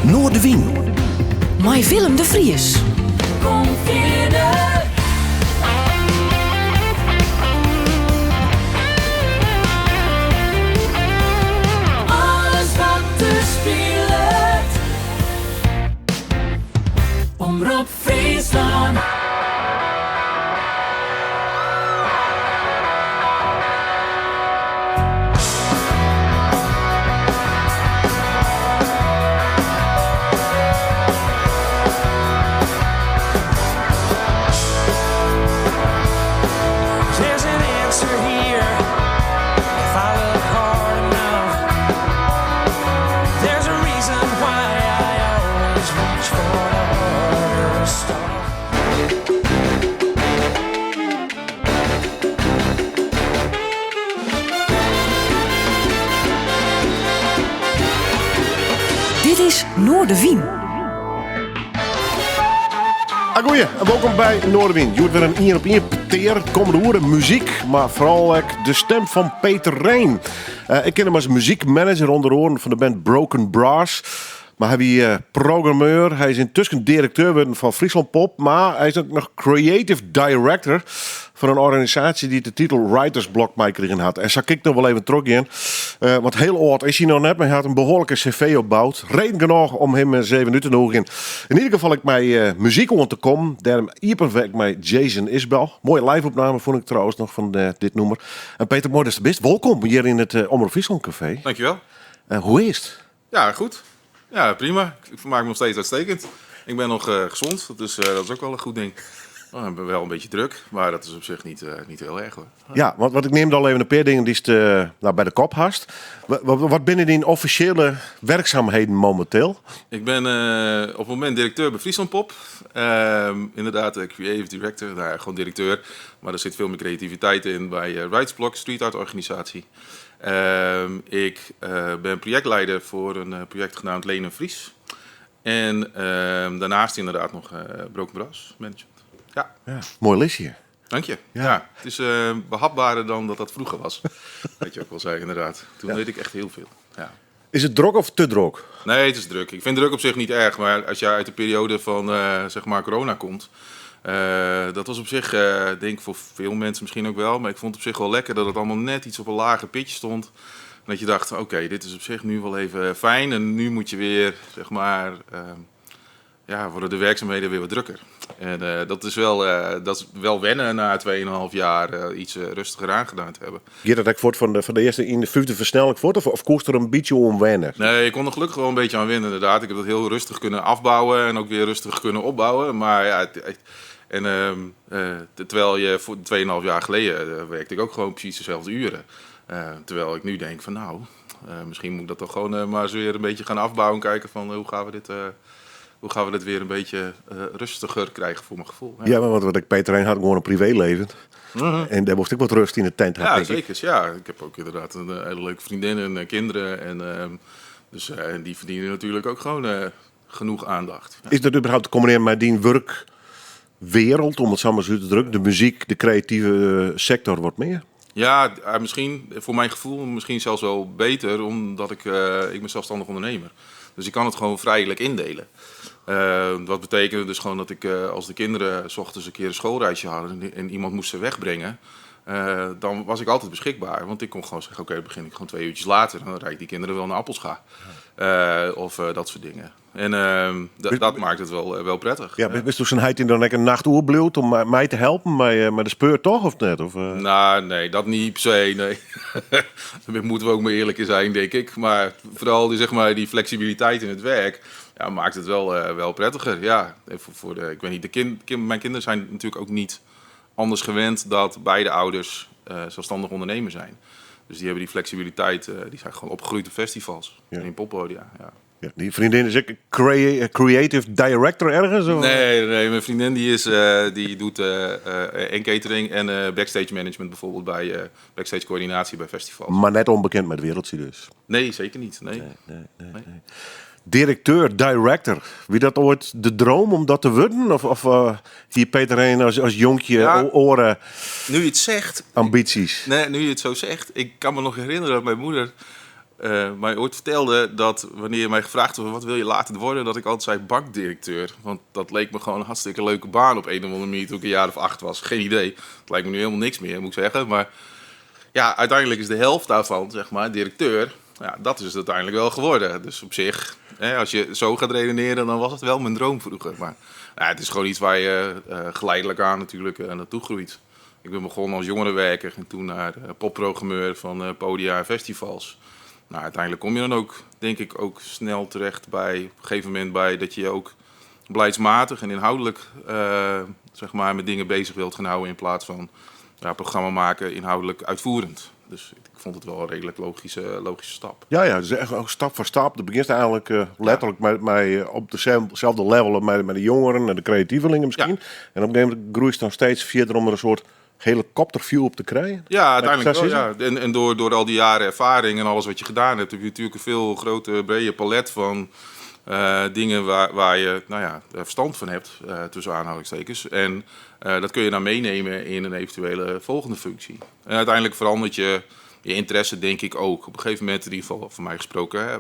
Noardewyn. Mei Willem de Vries. Kom fierder. Alles wat der spilet. Omrop Fryslân. There's an answer here if I look hard enough. There's a reason why I always reach for the harder stuff. Dit is Noardewyn. Agoeie en wolkom by Noardewyn. Hjoed wer in ien op ien petear. Kommende oere muzyk, mar foaral ek de stem fan Peter Reen. Eh, ik ken him as muzykmanager ûnder oaren fan de band Broken Brass. Mar hy wie eh, programmeur, hy is yntusken direkteur wurden fan Friesland Pop, mar hy is ek noch creative director fan in organisaasje dy't de titel Writers Block meikrigen hat. En sa kin ik noch wol even trochgean, eh, want hiel âld is hy noch net, mar hy hat in behoarlike cv opboud. Reden genôch om him ris even út te nûgjen. Yn ieder gefal ek mei eh, muzyk oan te kommen. Dêrom iepenen we ek mei Jason Isbell. Moaie live-opname fûn ik trouwens noch fan eh, dit nûmer. En Peter, moai datst der bist. Wolkom hjir yn it Omrop Fryslân Café. Dankjewel. Hoe is it? Ja, goed. Ja, prima. Ik vermaak me nog steeds uitstekend. Ik ben nog gezond, dus dat is ook wel een goed ding. Oh, ik ben wel een beetje druk, maar dat is op zich niet, niet heel erg hoor. Ja, want wat ik neamde al even in pear dingen dy'tst nou, by de kop hast. Wat binne dyn offisjele werkzaamheden momenteel? Ik ben op het moment directeur by Friesland Pop. Inderdaad, de creative director, nou, gewoon directeur. Maar er zit veel meer creativiteit in bij Writers Block, street art organisatie. Ik ben projectleider voor een project genaamd Leen een Fries. En daarnaast inderdaad nog Broken Brass management. Ja. Ja, moai listje. Dank je. Ja. Het is behapbaarder dan dat dat vroeger was. Dat je ook wel zei, inderdaad. Toen deed ik echt heel veel. Ja. Is it drok of te drok? Nee, het is druk. Ik vind druk op zich niet erg, maar als je uit de periode van zeg maar corona komt, dat was op zich, denk ik voor veel mensen misschien ook wel, maar ik vond het op zich wel lekker dat het allemaal net iets op een lager pitje stond. En dat je dacht, oké, dit is op zich nu wel even fijn en nu moet je weer, zeg maar, ja, worden de werkzaamheden weer wat drukker. En dat is wel wennen na 2,5 jaar iets rustiger aangedaan te hebben. Giet dat ek fuort fan de earste yn de fyfde fersnelling fuort of koest der in bytsje oan wenne? Nee, ik kon er gelukkig wel een beetje aan wennen inderdaad. Ik heb dat heel rustig kunnen afbouwen en ook weer rustig kunnen opbouwen. Maar ja, het, het, en terwijl je voor 2,5 jaar geleden werkte ik ook gewoon precies dezelfde uren. Terwijl ik nu denk van nou, misschien moet ik dat toch gewoon maar eens weer een beetje gaan afbouwen en kijken van hoe gaan we dit weer een beetje rustiger krijgen voor mijn gevoel. Ja, ja maar wat ik Peter Reen had gewoon een privéleven. En dêr moast ek wat rêst yn de tent ha, Ja, tink ik. zeker. Ja, ik heb ook inderdaad een hele leuke vriendin en kinderen. En dus, die verdienen natuurlijk ook gewoon genoeg aandacht. Ja. Is dat überhaupt te combinearjen mei dyn wurkwereld, om it sa mar út te drukken? De muzyk, de kreative sektor wat mear? Ja, misschien, voor mijn gevoel misschien zelfs wel beter, omdat ik ben zelfstandig ondernemer. Dus ik kan het gewoon vrijelijk indelen. Dat betekende dus gewoon dat ik, als de kinderen 's ochtends een keer een schoolreisje hadden en iemand moest ze wegbrengen, dan was ik altijd beschikbaar. Want ik kon gewoon zeggen, oké, dan begin ik gewoon 2 uurtjes later. Dan rijd ik die kinderen wel naar Appelscha. Of dat soort dingen. En dat maakt het wel prettig. Ja, bist do sa'n heit dy't dan lekker in nacht oerbliuwt om my te helpen mei de speur toch, of net? Of? Nou, nee, dat niet per se, nee. Daar moeten we ook maar eerlijk in zijn, denk ik. Maar vooral die flexibiliteit in het werk, ja, maakt het wel prettiger. Ja, en voor de, ik weet niet, de kind, kind, mijn kinderen zijn natuurlijk ook niet anders gewend dat beide ouders zelfstandig ondernemer zijn. Dus die hebben die flexibiliteit, die zijn gewoon opgegroeid op festivals en in poppodia. Ja. Ja, dy freondinne is ek creative director ergens? Of? Nee, nee, mijn vriendin die doet en catering en backstage management bijvoorbeeld bij backstage coördinatie bij festivals. Mar net ûnbekend mei it wereldsje dus? Nee, zeker niet. Nee. Nee, nee, nee, Nee. nee. Direkteur, director. Wie dat oait de dream om dat te wurden? Of hie Peter Reen as jonkje oare Nu je het zegt, ambysjes? Nee, nu je het zo zegt. Ik kan me nog herinneren dat mijn moeder... mij ooit vertelde dat wanneer mij gevraagd wordt wat wil je later worden, dat ik altijd zei bankdirecteur. Want dat leek me gewoon een hartstikke leuke baan op een of andere manier toen ik een jaar of 8 was. Geen idee. Het lijkt me nu helemaal niks meer, moet ik zeggen. Maar ja, uiteindelijk is de helft daarvan, zeg maar, directeur. Ja, dat is het uiteindelijk wel geworden. Dus op zich, hè, als je zo gaat redeneren, dan was het wel mijn droom vroeger. Maar nou, het is gewoon iets waar je geleidelijk aan natuurlijk naartoe groeit. Ik ben begonnen als jongerenwerker en toen naar popprogrammeur van podia en festivals. Nou, uiteindelijk kom je dan ook, denk ik, ook snel terecht bij, op een gegeven moment bij dat je je ook beleidsmatig en inhoudelijk zeg maar, met dingen bezig wilt gaan houden in plaats van ja, programma maken inhoudelijk uitvoerend. Dus ik vond het wel een redelijk logische stap. Ja, dus echt ook stap voor stap. Dat begint eigenlijk letterlijk met op dezelfde level met de jongeren en de creatievelingen misschien. En op een gegeven moment groeit het dan steeds verder om er een soort helikopterview op te krijgen. Ja, uiteindelijk Zo wel, is ja. En door al die jaren ervaring en alles wat je gedaan hebt, heb je natuurlijk een veel grotere, brede palet van dingen waar je, nou ja, verstand van hebt, tussen aanhalingstekens. En dat kun je dan meenemen in een eventuele volgende functie. En uiteindelijk verandert je interesse, denk ik ook. Op een gegeven moment, in ieder geval voor mij gesproken, hè,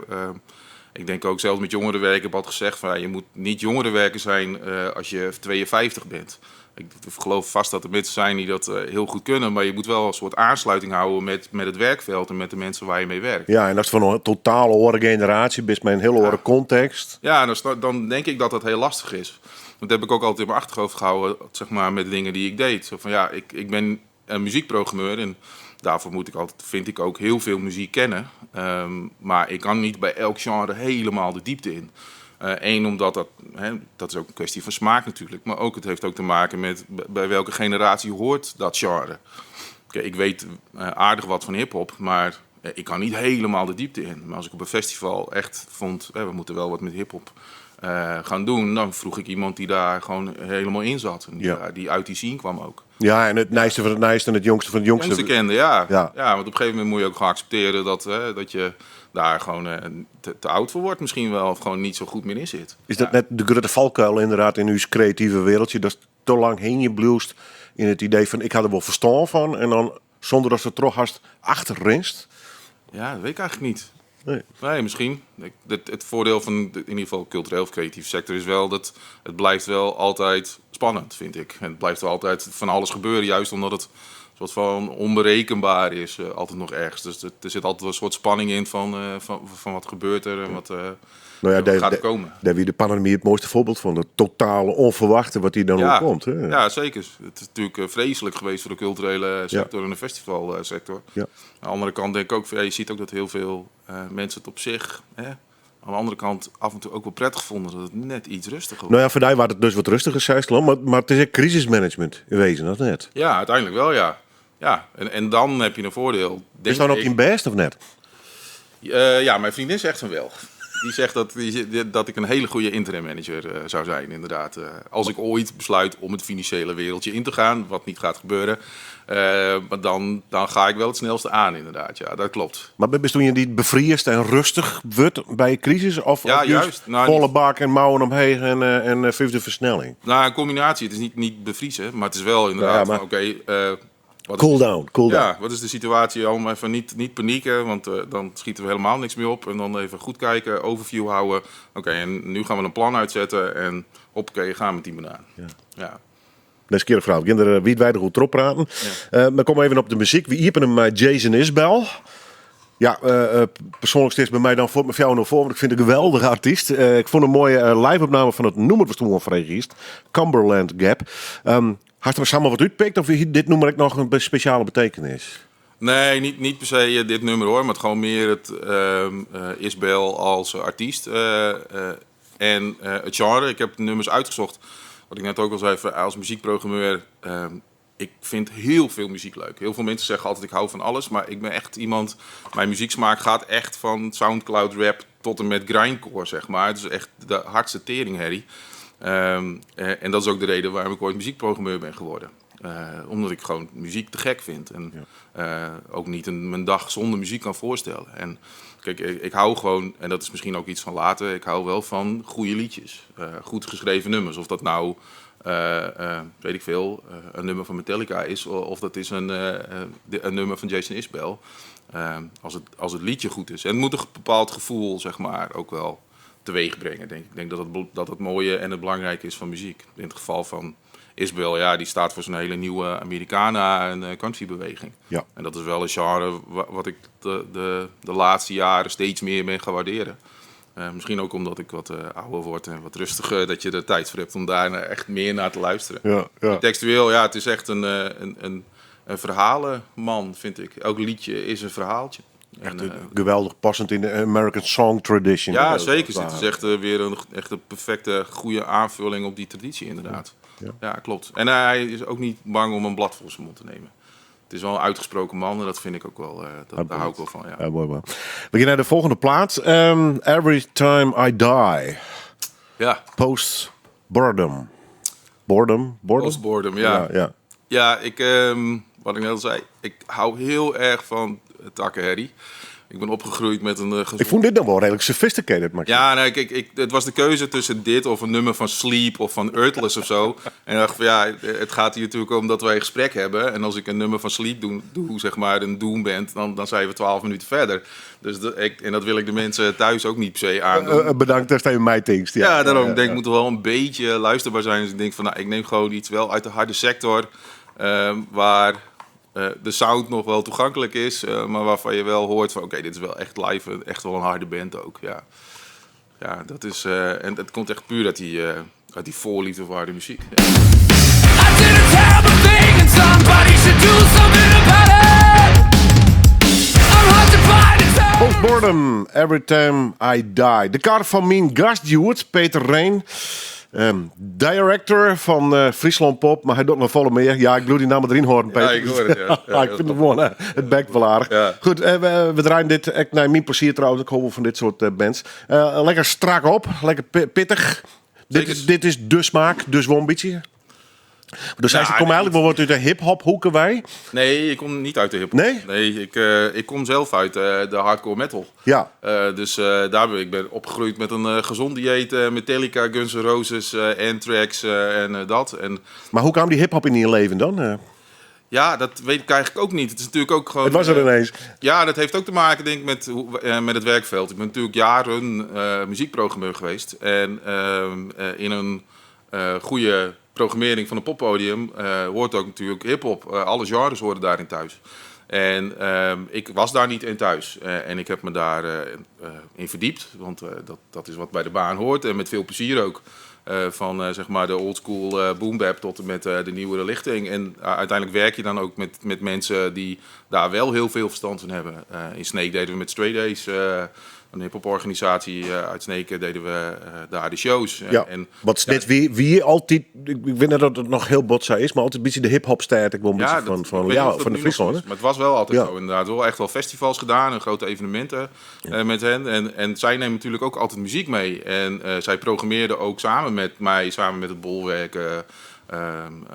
ik denk ook zelfs met jongerenwerk, ik heb altijd gezegd van, ja, je moet niet jongerenwerker zijn als je 52 bent. Ik geloof vast dat er mensen zijn die dat heel goed kunnen, maar je moet wel een soort aansluiting houden met het werkveld en met de mensen waar je mee werkt. Ja, en dat is van een totale andere generatie, best met een hele andere context. Ja, en dan denk ik dat dat heel lastig is. Want dat heb ik ook altijd in mijn achterhoofd gehouden, zeg maar, met de dingen die ik deed. Zo van, ja, ik ben een muziekprogrammeur en daarvoor moet ik altijd, vind ik ook, heel veel muziek kennen. Maar ik kan niet bij elk genre helemaal de diepte in. Eén, omdat dat, hè, dat is ook een kwestie van smaak natuurlijk. Maar ook, het heeft ook te maken met bij welke generatie hoort dat genre. Oké, ik weet aardig wat van hiphop, maar ik kan niet helemaal de diepte in. Maar als ik op een festival echt vond, we moeten wel wat met hiphop gaan doen, dan vroeg ik iemand die daar gewoon helemaal in zat. En die uit die scene kwam ook. Ja, en het nijste van het nijste en het jongste van het jongste. Jongste kende, ja. Ja, want op een gegeven moment moet je ook gewoon accepteren dat je daar gewoon te oud voor wordt misschien wel, of gewoon niet zo goed meer in zit. Is dat net de grote valkuil inderdaad in uw creatieve wereldje? Dat is te lang heen je bluest in het idee van ik had er wel verstand van en dan zonder dat ze terug haast achterrinst? Ja, dat weet ik eigenlijk niet. Nee. Nee, misschien. Het voordeel van de, in ieder geval cultureel of creatieve sector is wel dat het blijft wel altijd spannend, vind ik. En het blijft wel altijd van alles gebeuren, juist omdat het een soort van onberekenbaar is, altijd nog ergens. Dus er zit altijd een soort spanning in van wat gebeurt er en wat gaat er komen. Daar wie de pandemie het mooiste voorbeeld van, dat totale onverwachte wat hier dan ook komt. Hè? Ja, zeker. Het is natuurlijk vreselijk geweest voor de culturele sector en de festivalsector. Aan de andere kant denk ik ook, je ziet ook dat heel veel mensen het op zich, hè, aan de andere kant af en toe ook wel prettig vonden dat het net iets rustiger wordt. Voor die was het dus wat rustiger, zei ze, maar het is een crisismanagement in wezen, dat net. Ja, uiteindelijk wel, ja. Ja, en dan heb je een voordeel, denk Is dat nog ik. in best of net? Ja, mijn vriendin zegt van wel. Die zegt dat ik een hele goede interim manager zou zijn, inderdaad. Als ik ooit besluit om het financiële wereldje in te gaan, wat niet gaat gebeuren. Maar dan ga ik wel het snelste aan, inderdaad. Ja, dat klopt. Maar ben je die bevriest en rustig wordt bij een crisis? Of Ja, juist juist. Nou, volle niet bak en mouwen omheen en vijfde versnelling? Nou, een combinatie. Het is niet bevriezen, maar het is wel inderdaad Ja, maar van, oké, wat Cool down, cool down. Ja, wat is de situatie? Om even niet panieken, want dan schieten we helemaal niks meer op. En dan even goed kijken, overview houden. Oké, en nu gaan we een plan uitzetten en hoppakee, gaan met die banaan. Dat is een keer een vraag. Kinderen, wie wij er goed erop praten. Maar kom even op de muziek. We iepen hem met Jason Isbell. Ja, persoonlijk steeds bij mij dan voor mijn nog voor, want ik vind het een geweldige artiest. Ik vond een mooie live-opname van het nummer wat toen van Cumberland Gap. Had er samen wat uitpikt of dit nummer ik nog een speciale betekenis? Nee, niet per se dit nummer hoor, maar het gewoon meer het Isbell als artiest en het genre. Ik heb de nummers uitgezocht. Wat ik net ook al zei, als muziekprogrammeur, ik vind heel veel muziek leuk. Heel veel mensen zeggen altijd ik hou van alles, maar ik ben echt iemand, mijn muzieksmaak gaat echt van Soundcloud rap tot en met grindcore. Het is echt de hardste teringherrie. En dat is ook de reden waarom ik ooit muziekprogrammeur ben geworden. Omdat ik gewoon muziek te gek vind. En ook niet mijn dag zonder muziek kan voorstellen. En kijk, ik hou gewoon, en dat is misschien ook iets van later, ik hou wel van goede liedjes. Goed geschreven nummers. Of dat nou weet ik veel, in nûmer fan Metallica is of dat is in nûmer fan Jason Isbell. As it lietsje goed is. En it moat in bepaald gefoel, zeg maar, ek wol teweech bringe, tink ik. Ik tink dat it moaie en it belangrike is fan muzyk. Yn it gefal fan Isbell, ja, dy stiet foar sa'n hiele nije Americana en countrybeweging. En dat is wol in sjenre wat ik de lêste jierren steeds mear bin gean wurdearjen. Miskien ek omdat ik wat âlder wurd en wat rêstiger, dat je der tiid foar hast om dêr echt mear nei te lústerjen. Tekstueel, ja, it is echt in ferhaleman, fyn ik. Elk lietsje is in ferhaaltsje. Echt En, geweldich passend yn de American Song Tradition. Ja, hè, seker. dat Het is echt wer in echt in perfekte, goede oanfolling op dy tradysje, ynderdaad. Ja, kloppet. En hy is ek net bang om in blêd foar syn mûle te nimmen. It is wol in útsprutsen man en dat fyn ik ek wol, dêr hâld ik wol fan, ja. Ja, moai man. We gean nei de folgjende plaat. Every Time I Die. Post Boredom. Boredom? Boredom? Post Boredom, ja. Ja, ja. Ja, wat ik net al sei, ik hou hiel erch fan takkeherrie. Ik bin opgroeid mei in Ik fûn dit dan wol reedlik sophisticated, mar Ja, nee, kyk, it wie de keuze tusken dit of in nûmer fan Sleep of fan Earthless of sa. En ik tocht fan, ja, it giet hjir natuerlik om dat wy in gesprek hawwe. En as ik in nûmer fan Sleep doch, zeg maar, in doom band, dan binne we 12 minuten fierder. Dus en dat wol ik de minsken thús ek net per se oandwaan. Betanke datst even my tinkst. Ja. Ja, dêrom tink ik, moat wol in bytsje lústerber wêze. Dus ik tink fan, no, ik nim gewoan yts wol út de harde sektor, wêr't de sound noch wol tagonklik is, mar wêrfan't je wol hearre fan, oké, dit is wol echt live, echt wol in harde band ek. Ja, ja dat is, en it komt echt puer út dy foarleafde foar harde muzyk. Ja. I did a terrible thing and somebody should do something about it. I'm hard to find. It's Post Boredom, Every Time I Die. De kar fan myn gast hjoed, Peter Reen. Director fan Friesland Pop, mar hy docht noch folle mear. Ja, ik bliuw dy namme deryn hâlden, Peter. Ja, ik hear it, ja. Ja, ik fyn it gewoan, it bekt wol aardich. Goed, we draaie dit ek nei myn plezier trouwens. Ik hâld wol fan dit soart bands. Lekker strak op, lekker pittich. Dit is de smaak, dus wol in bytsje. Dus hy Ja, komt eigentlik wol wat út de hip-hop hoeke wei. Nee, ik kom net út de hip-hop. Nee? Nee, ik kom sels út de hardcore metal. Dus dêr bin ik opgroeid mei in sûn dieet. Metallica, Guns N' Roses, Anthrax en dat. En Mar hoe kaam dy hip-hop yn dyn libben dan? Ja, dat wit ik eigentlik ek net. It is natuerlik ek gewoan... It wie der iens. Ja, dat hat ek te meitsjen, tink ik, mei it wurkfjild. Ik bin natuerlik jierren muzykprogrammeur west. En yn in goede programmearring fan in poppodium heart ek natuerlik hip-hop. Alle sjenres hearre dêryn thús. En ik wie dêr net yn thús. En ik ha my dêr yn ferdiept, want dat is wat by de baan heart. En mei folle plezier ek. Fan zeg maar de old school boom bap tot en met de nieuwere lichting. En uiteindelijk werk je dan ook met mensen die daar wel heel veel verstand van hebben. In Sneek deden we met Stray Days, in hip-hop organisaasje út Sneek, dienen we dêr de shows. Ja, wat dit wie altyd, ik wit net oft it noch hiel bot sa is, mar altyd in bytsje de hip-hop stêd, ik wol in Ja, bytsje dat, fan, ik wit ja, net oft fan dat de nu noch Fryslân, is, hè? Mar it wie wol altyd sa, ynderdaad. Wol echt wol festivals dien en grutte eveneminten mei harren. En sy nimme natuerlik ek altyd muzyk mei. En sy programmearren ek samen mei my, samen mei it Bolwerk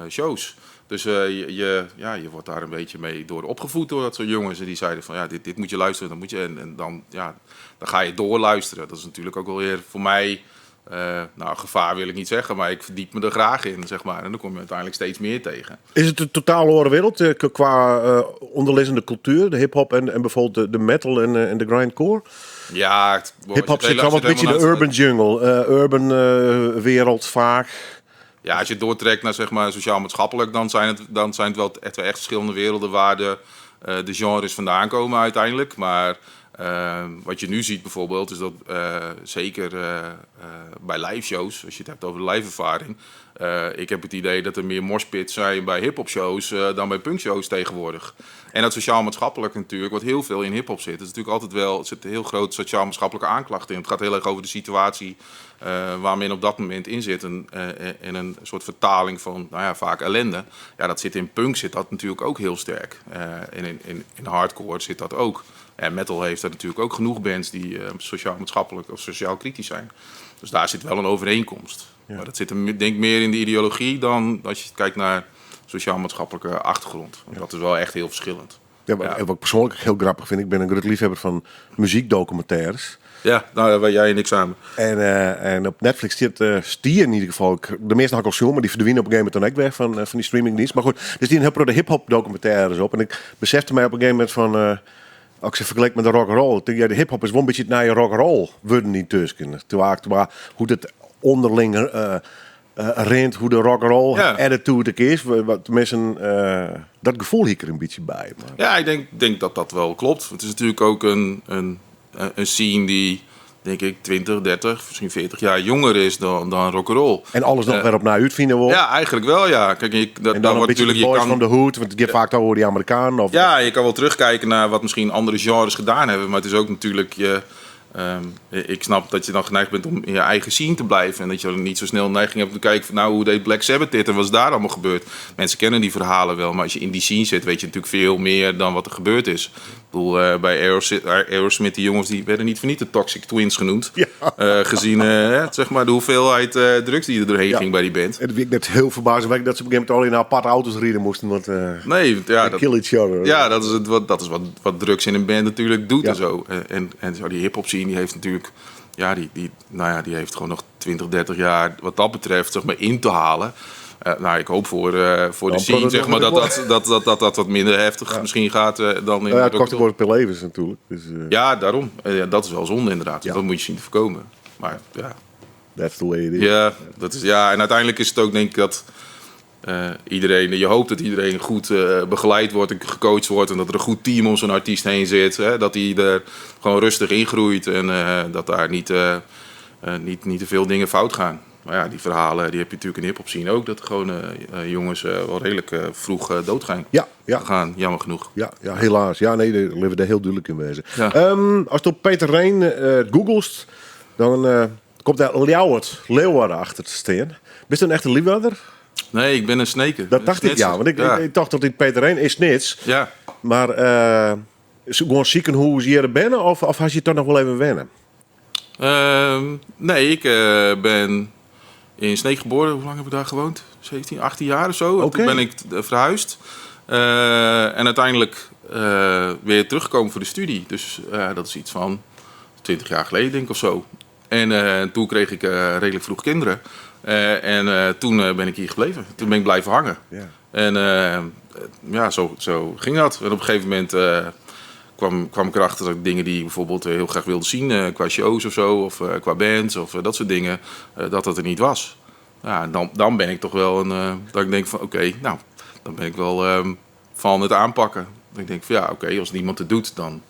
shows. Dus ja, je wordt daar een beetje mee door opgevoed door dat soort jongens. En die zeiden van, ja, dit moet je luisteren, dan moet je. En dan, ja, dan ga je doorluisteren. Dat is natuurlijk ook wel weer voor mij, nou, gevaar wil ik niet zeggen, maar ik verdiep me er graag in, zeg maar. En dan kom je uiteindelijk steeds meer tegen. Is it in totaal oare wereld kwa ûnderlizzende kultuer, de hip-hop en bijvoorbeeld de metal en de grindcore? Ja, Hip-hop als je sit het wol in bytsje de helemaal urban jungle, urban wereld faak. Ja, as je it doortrekt nei zeg maar, sosjaal-maatskiplik, dan binne it wol echt ferskillende werelden wêr't de sjenres wei komme úteinlik. Mar wat je nu ziet bijvoorbeeld, is dat seker by live shows, as je it hast oer de live erfaring, ik ha it idee dat der mear moshpits binne by hip-hop shows dan by punk shows tsjintwurdich. En dat sosjaal-maatskiplik natuerlik, wat hiel folle yn hip-hop sit, is natuerlik altyd wol, der sit in hiel grut sosjaal-maatskiplike oanklacht yn. It giet hiel erch oer de situaasje wêr't men op dat momint yn sit. En in soarte fertaling fan, no ja, faak ellinde. Ja, dat sit yn punk sit dat natuerlik ek hiel sterk. En yn hardcore sit dat ek. En metal hat der natuerlik ek genôch bands dy't sosjaal-maatskiplik of sosjaal kritysk binne. Dus dêr sit wol in oerienkomst. Mar dat sit him, tink ik, mear yn de ideology dan as je kijkt nei sosjaal-maatskiplike achtergrûn. Want dat is wol echt hiel ferskillend. Ja, mar wat ik persoanlik hiel grappich fyn, ik bin in grut leafhawwer fan muzykdokumintêres. Ja, nou ja, wij jij en ik samen. En, en op Netflix stiet, stie in ieder geval, ik, de meeste had ik al zien, maar die verdwijnen op een gegeven moment dan ook weg van die streamingdienst. Maar goed, er staan heel veel de hip-hop documentaires op. En ik besefte mij op een gegeven moment van, als ik ze vergelijk met de rock'n'roll, ik denk, ja, de hip-hop is wel een beetje het nieuwe rock'n'roll worden niet tussen. Toen maar hoe het onderling rent, hoe de rock'n'roll attitude ook is. Wat, tenminste, dat gevoel hier er een beetje bij. Maar. Ja, ik denk dat dat wel klopt. Het is natuurlijk ook een scene die, denk ik, 20, 30, misschien 40 jaar jonger is dan rock'n'roll. En alles nog weer op naar uitvinden wordt. Ja, eigenlijk wel, ja. Kijk, je, dat, En dan daar een wordt beetje natuurlijk, de je boys kan van de hood, want het gaat vaak over die Amerikanen. Of, Ja, je kan wel terugkijken naar wat misschien andere genres gedaan hebben. Maar het is ook natuurlijk... Ik snap dat je dan geneigd bent om in je eigen scene te blijven. En dat je niet zo snel neiging hebt om te kijken van, nou, hoe deed Black Sabbath dit en wat is daar allemaal gebeurd? Mensen kennen die verhalen wel, maar als je in die scene zit, weet je natuurlijk veel meer dan wat er gebeurd is. Ik bedoel, bij Aerosmith, die jongens, die werden niet voor niet de Toxic Twins genoemd. Gezien de hoeveelheid drugs die er doorheen ging bij die band. En het werd net heel verbazingwekkend dat ze op een gegeven moment al in aparte auto's rijden moesten. Want Nee, want ja, they dat kill each other. Ja, dat is het wat, dat is wat, wat drugs in een band natuurlijk doet en zo. En zo die hip-hop scene, die heeft natuurlijk, ja, die, die, nou ja, die heeft gewoon nog 20, 30 jaar wat dat betreft, zeg maar, in te halen. Ik hoop voor de Dan scene, product zeg maar, nog dat een dat wat minder heftig misschien gaat dan in Nou ja, het de kost rock. wordt per levens natuurlijk. Dus Ja, daarom. Ja, dat is wel zonde inderdaad. Dus dat moet je zien te voorkomen. Maar ja. That's the way it is. Ja, dat is, ja, en uiteindelijk is het ook, denk ik, dat iedereen, je hoopt dat iedereen goed begeleid wordt en gecoacht wordt en dat er een goed team om zo'n artiest heen zit. Hè, dat hij er gewoon rustig in groeit en dat daar niet te veel dingen fout gaan. Maar ja, die verhalen die heb je natuurlijk in de hiphop scene ook. Dat gewoon jongens wel redelijk vroeg doodgaan. Gaan, jammer genoeg. Ja, ja, helaas. Ja, nee, daar leven we er heel duidelijk in wezen. Als je op Peter Reen googelst, dan komt daar Ljouwert, Leeuwarden achter te staan. Ben je een echte Leeuwarder? Nee, ik ben een sneker. Dat dacht ik, ja. Want ik dacht dat dit Peter Reen is Snits. Maar is het gewoon ziekenhuis hier binnen of had je het toch nog wel even wennen? Nee, ik ben in Sneek geboren. Hoe lang heb ik daar gewoond? 17, 18 jaar of zo. En toen ben ik verhuisd. En uiteindelijk weer teruggekomen voor de studie. Dus dat is iets van 20 jaar geleden, denk ik, of zo. En toen kreeg ik redelijk vroeg kinderen. En toen ben ik hier gebleven. Toen ben ik blijven hangen. En ja, zo ging dat. En op een gegeven moment kwam ik erachter dat ik dingen die ik bijvoorbeeld heel graag wilde zien, qua shows of zo, of qua bands of dat soort dingen, dat dat er niet was. Ja, dan ben ik toch wel een dat ik denk van, oké, nou, dan ben ik wel van het aanpakken. Dat ik denk van, ja, oké, als niemand het doet, dan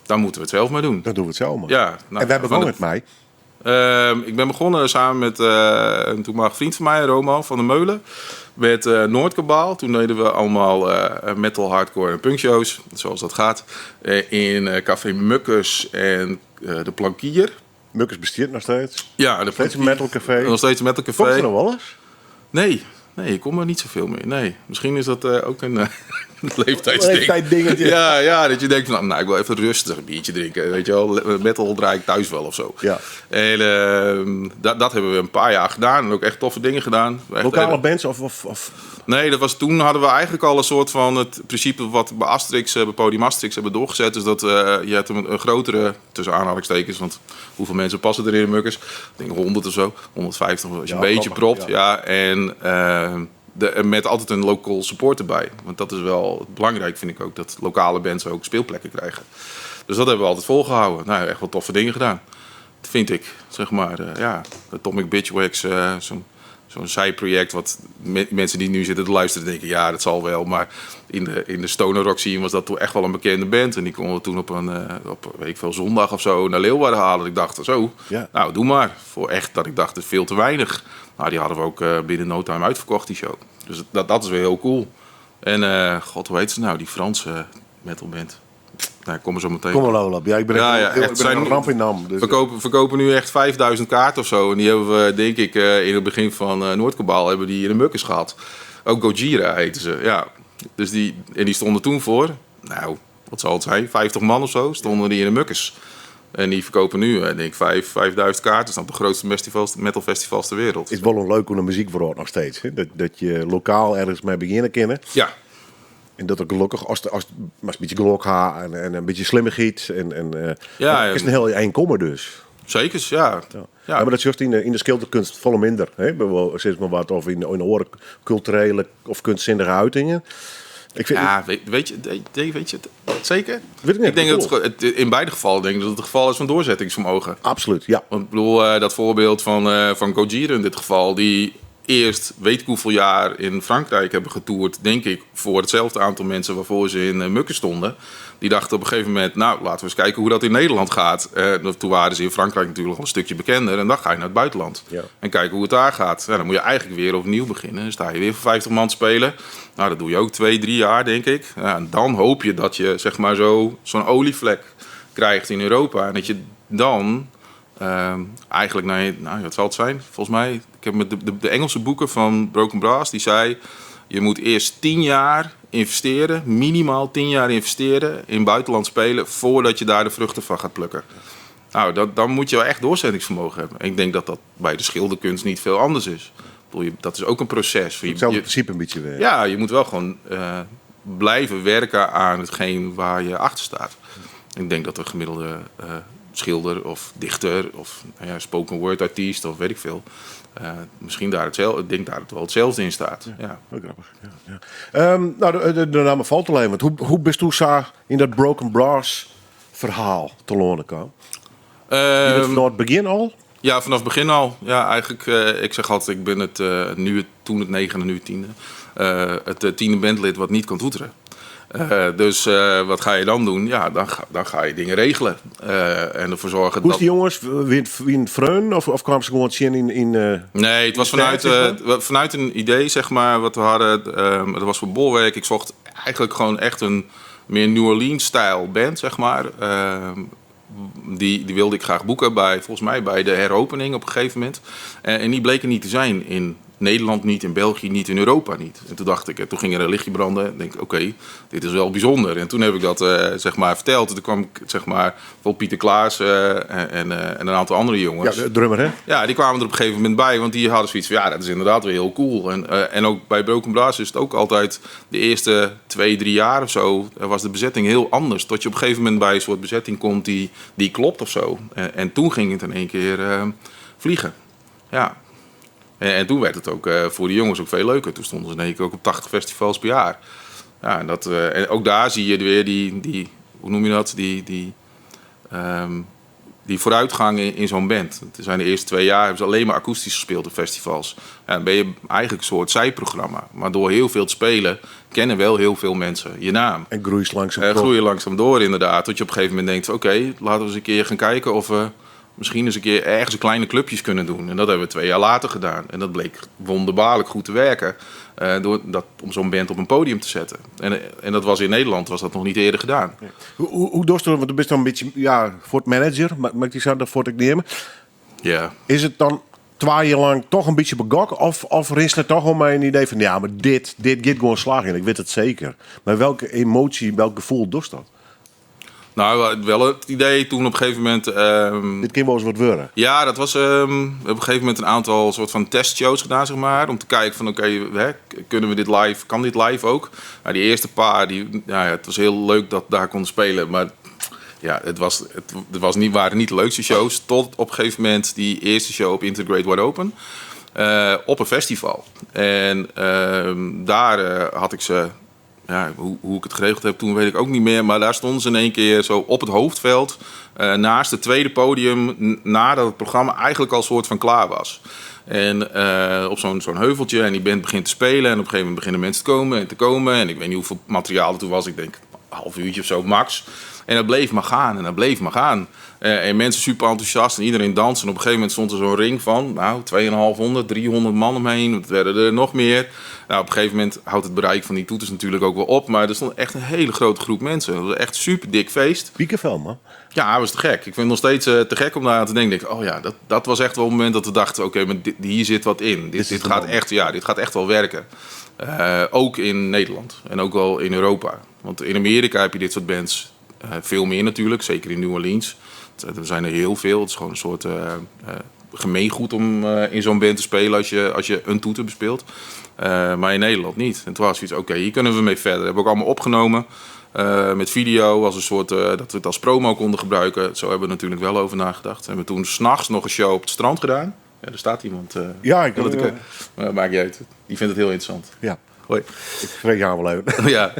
moeten we het zelf maar doen. Dan doen we het zelf maar. Ja, nou, en wij van begonnen de met mij. Ik ben begonnen samen met een toenmalige vriend van mij, Roman van der Meulen, met Noordkabaal. Toen deden we allemaal metal, hardcore en punkshows, zoals dat gaat. In Café Mukkers en de Plankier. Mukkers bestaat nog steeds? Ja, de Nog steeds een Plankier. metalcafé? Nog steeds een metalcafé. Komt er nog wel eens? Nee, nee, ik kom er niet zoveel meer. Nee, misschien is dat ook een leeftijdsding. Leeftijdsdingetje. Ja, ja, dat je denkt van, nou, ik wil even rustig een biertje drinken. Weet je wel, metal draai ik thuis wel of zo. En dat hebben we een paar jaar gedaan. En ook echt toffe dingen gedaan. Echt Lokale hele bands of? Nee, toen hadden we eigenlijk al een soort van het principe wat bij Asterix, bij Podium Asterix hebben doorgezet. Dus dat je hebt een grotere, tussen aanhalingstekens, want hoeveel mensen passen er in de Mukkers? Ik denk 100 of zo, 150 als je Ja, een beetje grappig, propt. ja. Ja, en met altijd een local support erbij. Want dat is wel belangrijk, vind ik ook, dat lokale bands ook speelplekken krijgen. Dus dat hebben we altijd volgehouden. Nou, echt wel toffe dingen gedaan. Dat vind ik, zeg maar. Ja, Atomic Bitchwax, zo'n zijproject wat mensen die nu zitten te luisteren denken, ja, dat zal wel. Maar in de stoner rock scene was dat toen echt wel een bekende band. En die konden we toen op een op, weet ik veel, zondag of zo naar Leeuwarden halen. Ik dacht, zo, nou, doe maar. Voor echt dat ik dacht, het is veel te weinig. Nou, die hadden we ook binnen no time uitverkocht, die show. Dus dat is weer heel cool. En god, hoe heet ze nou, die Franse metalband? Nou, ik kom er zo meteen. Kom er wel op. Ja, ik ben Ja, echt ja, heel, echt ik ben zijn een ramp in naam. Dus verkopen nu echt 5000 kaarten of zo. En die hebben we, denk ik, in het begin van Noordkabaal hebben die in de Mukkers gehad. Ook Gojira heten ze, ja. Dus die, en die stonden toen voor, nou, wat zal het zijn, 50 man of zo, stonden die in de Mukkers. En die verkopen nu, denk ik, 5000 kaarten. Dat is dan de grootste metalfestivals ter wereld. Het is wel een leuk hoe de muziek wordt nog steeds. Hè? Dat je lokaal ergens mee beginnen kennen. En dat er gelokkich, as, as, mar in bytsje gelok ha en, en in bytsje slimmichheid. En, en, Ja, is in hiel ein komme dus. Zeker, ja. Ja. Ja, mar dat sjochst yn de skilderkunst folle minder. Hè? Sis mar wat, of yn oare kulturele of kunstsinnige uitingen. Ik vind, Ja, weet je, weet, weet je het zeker? Weet ik niet, Ik denk dat bedoel. het, in beide gevallen denk ik dat het het geval is van doorzettingsvermogen. Absoluut, ja. Want ik bedoel, dat voorbeeld van Gojira in dit geval, die eerst weet ik hoeveel jaar in Frankrijk hebben getoerd, denk ik, voor hetzelfde aantal mensen waarvoor ze in Mukken stonden. Die dachten op een gegeven moment, nou, laten we eens kijken hoe dat in Nederland gaat. Toen waren ze in Frankrijk natuurlijk al een stukje bekender. En dan ga je naar het buitenland. Ja. En kijken hoe het daar gaat. Ja, dan moet je eigenlijk weer opnieuw beginnen. Dan sta je weer voor 50 man te spelen. Nou, dat doe je ook 2, 3 jaar, denk ik. Ja, en dan hoop je dat je, zeg maar, zo'n olievlek krijgt in Europa. En dat je dan eigenlijk naar, nou, wat zal het zijn? Volgens mij, ik heb met de Engelse boeken van Broken Brass, die zei, je moet eerst 10 jaar investeren, minimaal 10 jaar investeren in buitenland spelen, voordat je daar de vruchten van gaat plukken. Nou, dan moet je wel echt doorzettingsvermogen hebben. En ik denk dat dat bij de schilderkunst niet veel anders is. Ik bedoel, dat is ook een proces. Hetzelfde principe een beetje weer. Ja, je moet wel gewoon blijven werken aan hetgeen waar je achter staat. Ik denk dat de gemiddelde schilder of dichter of, nou ja, spoken word artiest of weet ik veel, misschien daar hetzelfde, ik denk daar het wel hetzelfde in staat. Ja. Ja, ook grappig. Ja, ja. Nou, de naam valt alleen. Want hoe bist u zo in dat Broken Brass verhaal te lonen kwam? Vanaf het begin al? Ja, vanaf het begin al. Ja, eigenlijk, ik zeg altijd, ik ben het nu het, toen het 9 en nu het 10e. Het 10e bandlid wat niet kan toeteren. Dus wat ga je dan doen? Ja, dan ga je dingen regelen. En ervoor zorgen Hoe is dat die jongens? Wie een vreun? Of kwamen ze gewoon zien in Nee, het was in de tijd, zeg maar? vanuit een idee, zeg maar, wat we hadden. Dat was voor Bolwerk. Ik zocht eigenlijk gewoon echt een meer New Orleans-stijl band, zeg maar. Die wilde ik graag boeken bij, volgens mij, bij de heropening op een gegeven moment. En die bleken niet te zijn in Nederland niet, in België niet, in Europa niet. En toen dacht ik, en toen ging er een lichtje branden. En denk ik, oké, dit is wel bijzonder. En toen heb ik dat zeg maar, verteld. En toen kwam ik, zeg maar, bijvoorbeeld Pieter Klaas en een aantal andere jongens. Ja, de drummer, hè? Ja, die kwamen er op een gegeven moment bij. Want die hadden zoiets van, ja, dat is inderdaad weer heel cool. En ook bij Broken Brass is het ook altijd de eerste 2, 3 jaar of zo, was de bezetting heel anders. Tot je op een gegeven moment bij een soort bezetting komt die klopt of zo. En toen ging het in één keer vliegen. Ja. En toen werd het ook voor de jongens ook veel leuker. Toen stonden ze in één keer ook op 80 festivals per jaar. Ja, en en ook daar zie je weer die, hoe noem je dat? Die vooruitgang in zo'n band. Het zijn de eerste 2 jaar hebben ze alleen maar akoestisch gespeeld op festivals. Ja, dan ben je eigenlijk een soort zijprogramma. Maar door heel veel te spelen, kennen wel heel veel mensen je naam. En groei je langzaam door. Groei je langzaam door, inderdaad. Tot je op een gegeven moment denkt, oké, laten we eens een keer gaan kijken of we misschien eens een keer ergens kleine clubjes kunnen doen. En dat hebben we 2 jaar later gedaan. En dat bleek wonderbaarlijk goed te werken. Door dat, om zo'n band op een podium te zetten. En dat was in Nederland was dat nog niet eerder gedaan. Ja. Hoe dorst u, want u bent dan een beetje, ja, voor het manager, maar ik die zou dat voor het nemen. Ja. Is het dan 2 jaar lang toch een beetje begok? Of is het toch om mijn idee van, ja, maar dit gaat gewoon slagen in, ik weet het zeker. Maar welke emotie, welk gevoel dorst dat? Nou, wel het idee toen op een gegeven moment Dit kan wel eens wat worden. Ja, dat was we hebben op een gegeven moment een aantal soort van testshows gedaan, zeg maar. Om te kijken van, oké, hè, kunnen we dit live? Kan dit live ook? Nou, die eerste paar, die, nou ja, het was heel leuk dat daar konden spelen. Maar ja, het was, het, het was niet, waren niet de leukste shows. Tot op een gegeven moment die eerste show op Into the Great Wide Open. Op een festival. En daar had ik ze... Ja, hoe ik het geregeld heb toen weet ik ook niet meer. Maar daar stonden ze in één keer zo op het hoofdveld. Naast het tweede podium. Nadat het programma eigenlijk al soort van klaar was. En op zo'n heuveltje. En die band begint te spelen. En op een gegeven moment beginnen mensen te komen en te komen. En ik weet niet hoeveel materiaal er toen was. Ik denk een half uurtje of zo max. En dat bleef maar gaan en dat bleef maar gaan. En mensen super enthousiast en iedereen danst. En op een gegeven moment stond er zo'n ring van, nou, tweeënhalfhonderd, 300 man omheen. Het werden er nog meer. Nou, op een gegeven moment houdt het bereik van die toeters natuurlijk ook wel op. Maar er stond echt een hele grote groep mensen. Het was echt super dik feest. Piekenvel, man. Ja, dat was te gek. Ik vind het nog steeds te gek om daar aan te denken. Ik denk, oh ja, dat was echt wel het moment dat we dachten, oké, maar hier zit wat in. Dit Dit is de man. gaat echt wel werken. Ook in Nederland en ook wel in Europa. Want in Amerika heb je dit soort bands veel meer natuurlijk, zeker in New Orleans. Er zijn er heel veel. Het is gewoon een soort gemeengoed om in zo'n band te spelen als je een toeter bespeelt. Maar in Nederland niet. En toen was zoiets, oké, hier kunnen we mee verder. Dat hebben we ook allemaal opgenomen. Met video, als een soort, dat we het als promo konden gebruiken. Zo hebben we natuurlijk wel over nagedacht. We hebben toen s'nachts nog een show op het strand gedaan. Ja, er staat iemand. Ja, ik dat ik, maar maakt niet uit. Die vindt het heel interessant. Ja. Hoi. Ik spreek jou wel even. Ja,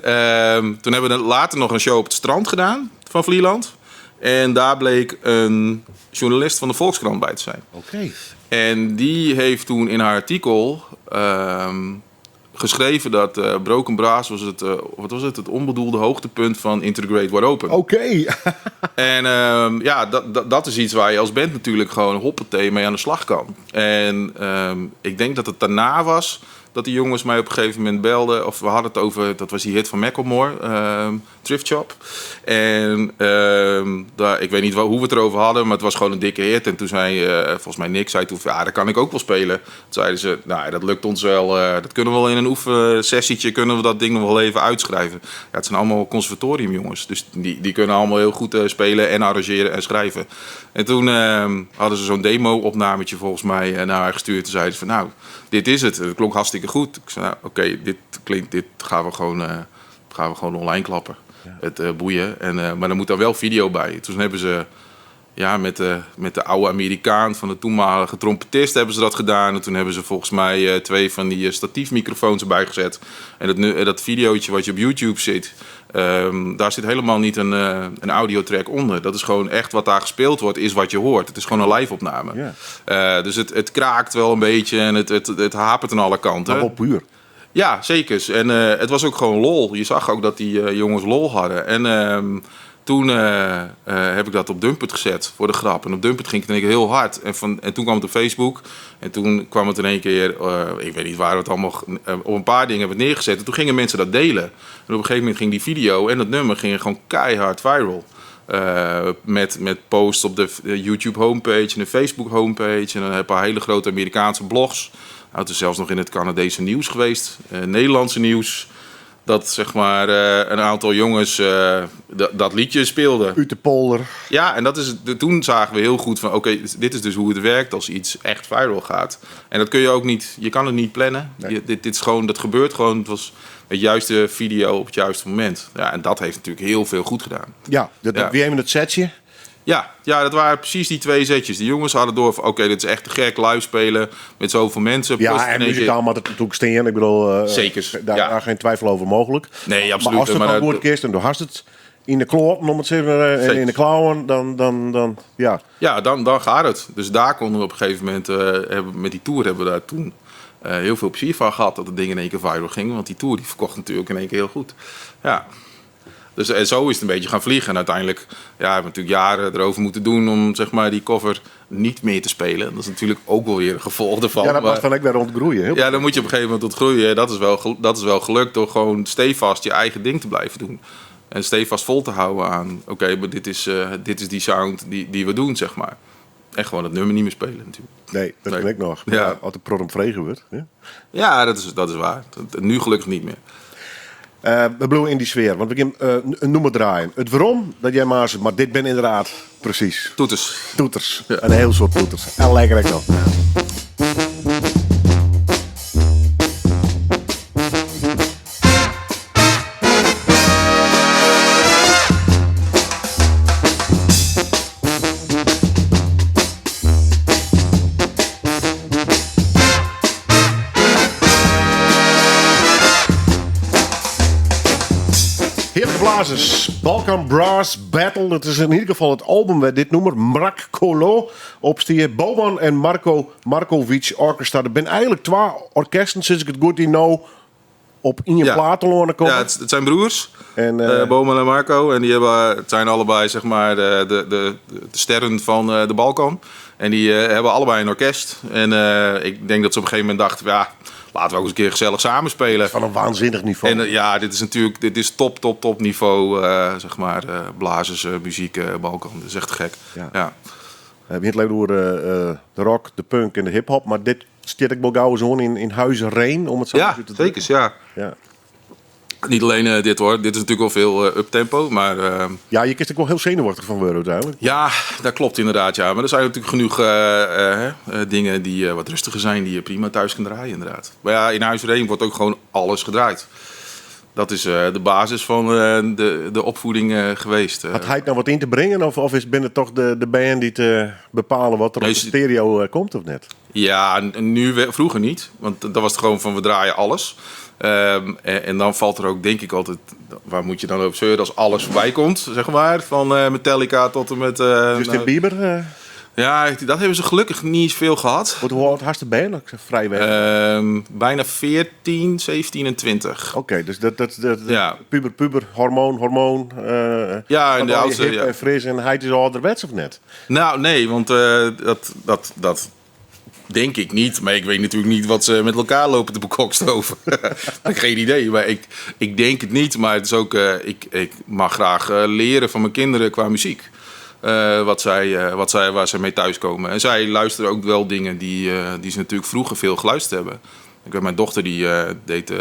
toen hebben we later nog een show op het strand gedaan van Vlieland. En daar bleek een journalist van de Volkskrant bij te zijn. Oké. En die heeft toen in haar artikel geschreven dat Broken Brass was het, wat was het, het onbedoelde hoogtepunt van Into the Great Wide Open. Oké. En ja, dat is iets waar je als band natuurlijk gewoon hoppatee mee aan de slag kan. En ik denk dat het daarna was dat die jongens mij op een gegeven moment belden. Of we hadden het over, dat was die hit van Macklemore, Thrift Shop. En daar, ik weet niet hoe we het erover hadden, maar het was gewoon een dikke hit. En toen zei, volgens mij Nick, zei toen van, ja, dat kan ik ook wel spelen. Toen zeiden ze, nou, dat lukt ons wel. Dat kunnen we wel in een oefensessietje, kunnen we dat ding nog wel even uitschrijven. Ja, het zijn allemaal conservatoriumjongens. Dus die kunnen allemaal heel goed spelen en arrangeren en schrijven. En toen hadden ze zo'n demo-opnametje volgens mij naar haar gestuurd. Toen zeiden ze van, nou, dit is het. Het klonk hartstikke goed. Ik zei, nou, oké, dit klinkt, dit gaan we gewoon, gaan we gewoon online klappen. Ja. Het boeien. En, maar er moet dan wel video bij. Toen hebben ze, ja, met de oude Amerikaan van de toenmalige trompetist hebben ze dat gedaan. En toen hebben ze volgens mij 2 van die statiefmicrofoons erbij gezet. En dat videootje wat je op YouTube ziet, daar zit helemaal niet een audiotrack onder. Dat is gewoon echt wat daar gespeeld wordt, is wat je hoort. Het is gewoon een live opname. Dus het kraakt wel een beetje en het hapert aan alle kanten. Maar wel puur. Ja, zeker. En het was ook gewoon lol. Je zag ook dat die jongens lol hadden. En toen heb ik dat op Dumpert gezet voor de grap. En op Dumpert ging het in één keer heel hard. En toen kwam het op Facebook. En toen kwam het in één keer, ik weet niet waar we het allemaal op een paar dingen hebben het neergezet. En toen gingen mensen dat delen. En op een gegeven moment ging die video en dat nummer gingen gewoon keihard viral. Met posts op de YouTube homepage en de Facebook homepage. En dan een paar hele grote Amerikaanse blogs. Nou, het is zelfs nog in het Canadese nieuws geweest. Nederlandse nieuws. Dat een aantal jongens dat liedje speelden. Uit de polder. Ja, en toen zagen we heel goed van, oké, dit is dus hoe het werkt als iets echt viral gaat. En dat kun je ook niet, je kan het niet plannen. Nee. Dat gebeurt gewoon. Het was het juiste video op het juiste moment. Ja, en dat heeft natuurlijk heel veel goed gedaan. Ja, wie hebben het setje? Ja, dat waren precies die 2 setjes. Die jongens hadden door van, oké, dit is echt te gek, live spelen met zoveel mensen. Ja, Plus in en één keer muzikaal moet het natuurlijk staan. Ik bedoel, Zeker, ja. daar geen twijfel over mogelijk. Nee, absoluut. Maar als het maar dan dat goed is en du hast het in de kloten, om het zo maar en Zeker. in de klauwen, dan, ja. Ja, dan gaat het. Dus daar konden we op een gegeven moment, hebben, met die tour hebben we daar toen heel veel plezier van gehad dat het ding in één keer viral ging. Want die tour die verkocht natuurlijk in één keer heel goed. Ja. Dus, en zo is het een beetje gaan vliegen. En uiteindelijk, ja, hebben we natuurlijk jaren erover moeten doen om die cover niet meer te spelen. Dat is natuurlijk ook wel weer een gevolg ervan. Ja, dat maar mag dan ook weer ontgroeien. Heel Ja, dan moet je op een gegeven moment ontgroeien. Dat is wel gelukt door gewoon stevast je eigen ding te blijven doen. En stevast vol te houden aan, oké, maar dit is die sound die we doen. En gewoon het nummer niet meer spelen natuurlijk. Nee, dat Nee. kan ik nog. Ja. Ja, als de prodom vregen wordt. Ja, Ja, dat is waar. Nu gelukkig niet meer. We blijven in die sfeer, want we gaan een nummer draaien. Het waarom, dat jij maar, maar dit ben inderdaad precies. Toeters. Toeters. Ja. Een heel soort toeters. En lekker ook nog. Heerlijke blazers. Balkan Brass Battle. Dat is in ieder geval het album waar dit nummer Mrak Kolo op stier. Boban en Marko Markovic Orchestra. Er zijn eigenlijk 2 orkesten, sinds ik het goed die nou op in je platen horen komen. Ja, het zijn broers. En Boban en Marko. En het zijn allebei, de sterren van de Balkan. En die hebben allebei een orkest. En ik denk dat ze op een gegeven moment dachten, ja, laten we ook eens een keer gezellig samenspelen. Van een waanzinnig niveau. En ja, dit is natuurlijk, dit is top, top, top niveau, blazers, muziek, Balkan. Dat is echt gek. Ja. Ja. We hebben het alleen door de rock, de punk en de hip-hop. Maar dit stier ik wel gauw zo in Huizen Reen, om het zo Ja, te drukken. zeker, ja. Ja. Niet alleen dit hoor, dit is natuurlijk wel veel uptempo, maar... Ja, je kunt er ook wel heel zenuwachtig van worden uiteindelijk. Ja, dat klopt inderdaad, ja. Maar er zijn natuurlijk genoeg dingen die wat rustiger zijn, die je prima thuis kunt draaien inderdaad. Maar ja, in Huis Reen wordt ook gewoon alles gedraaid. Dat is de basis van de opvoeding geweest. Had hij het nou wat in te brengen of is binnen toch de band die te bepalen wat er op Nee, de stereo komt of net? Ja, nu vroeger niet. Want dat was het gewoon van we draaien alles. En dan valt er ook, denk ik altijd, waar moet je dan over zeuren als alles voorbij komt, zeg maar. Van Metallica tot en met, Justin nou, Bieber? Ja, dat hebben ze gelukkig niet veel gehad. Wat, hoe oud hartstikke ben je nog? Ik zeg vrij weinig. Bijna 14, 17 en 20. Oké, dus dat Ja. puber, puber, hormoon, hormoon. Ja, en wat de al je oudste, hip ja. en fris en hij is al ouderwets of net? Nou, nee, want dat denk ik niet. Maar ik weet natuurlijk niet wat ze met elkaar lopen te bekokstoven. Geen idee, maar ik denk het niet. Maar het is ook, ik mag graag leren van mijn kinderen qua muziek. Waar zij mee thuiskomen. En zij luisteren ook wel dingen die ze natuurlijk vroeger veel geluisterd hebben. Ik weet, mijn dochter die deed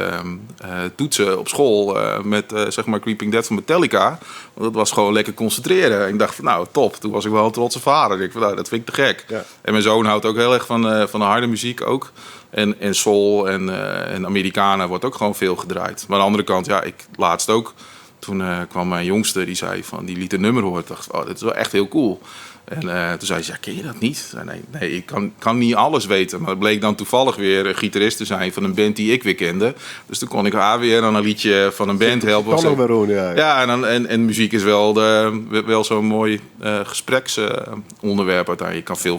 toetsen op school met Creeping Death van Metallica. Want dat was gewoon lekker concentreren. En ik dacht van, nou, top. Toen was ik wel een trotse vader. Ik dacht van, nou, dat vind ik te gek. En mijn zoon houdt ook heel erg van de harde muziek ook. En soul en Americana wordt ook gewoon veel gedraaid. Maar aan de andere kant, ja, ik laatst ook. Toen kwam mijn jongste, die zei van, die liet een nummer horen. Ik dacht, oh, dit is wel echt heel cool. En toen zei ze, ja, ken je dat niet? Ik zei, nee, nee, ik kan niet alles weten. Maar het bleek dan toevallig weer een gitarist te zijn van een band die ik weer kende. Dus toen kon ik haar weer aan een liedje van een band helpen. Kan nog weer doen, ja. Ja, en muziek is wel zo'n mooi gespreksonderwerp uiteindelijk. Je kan veel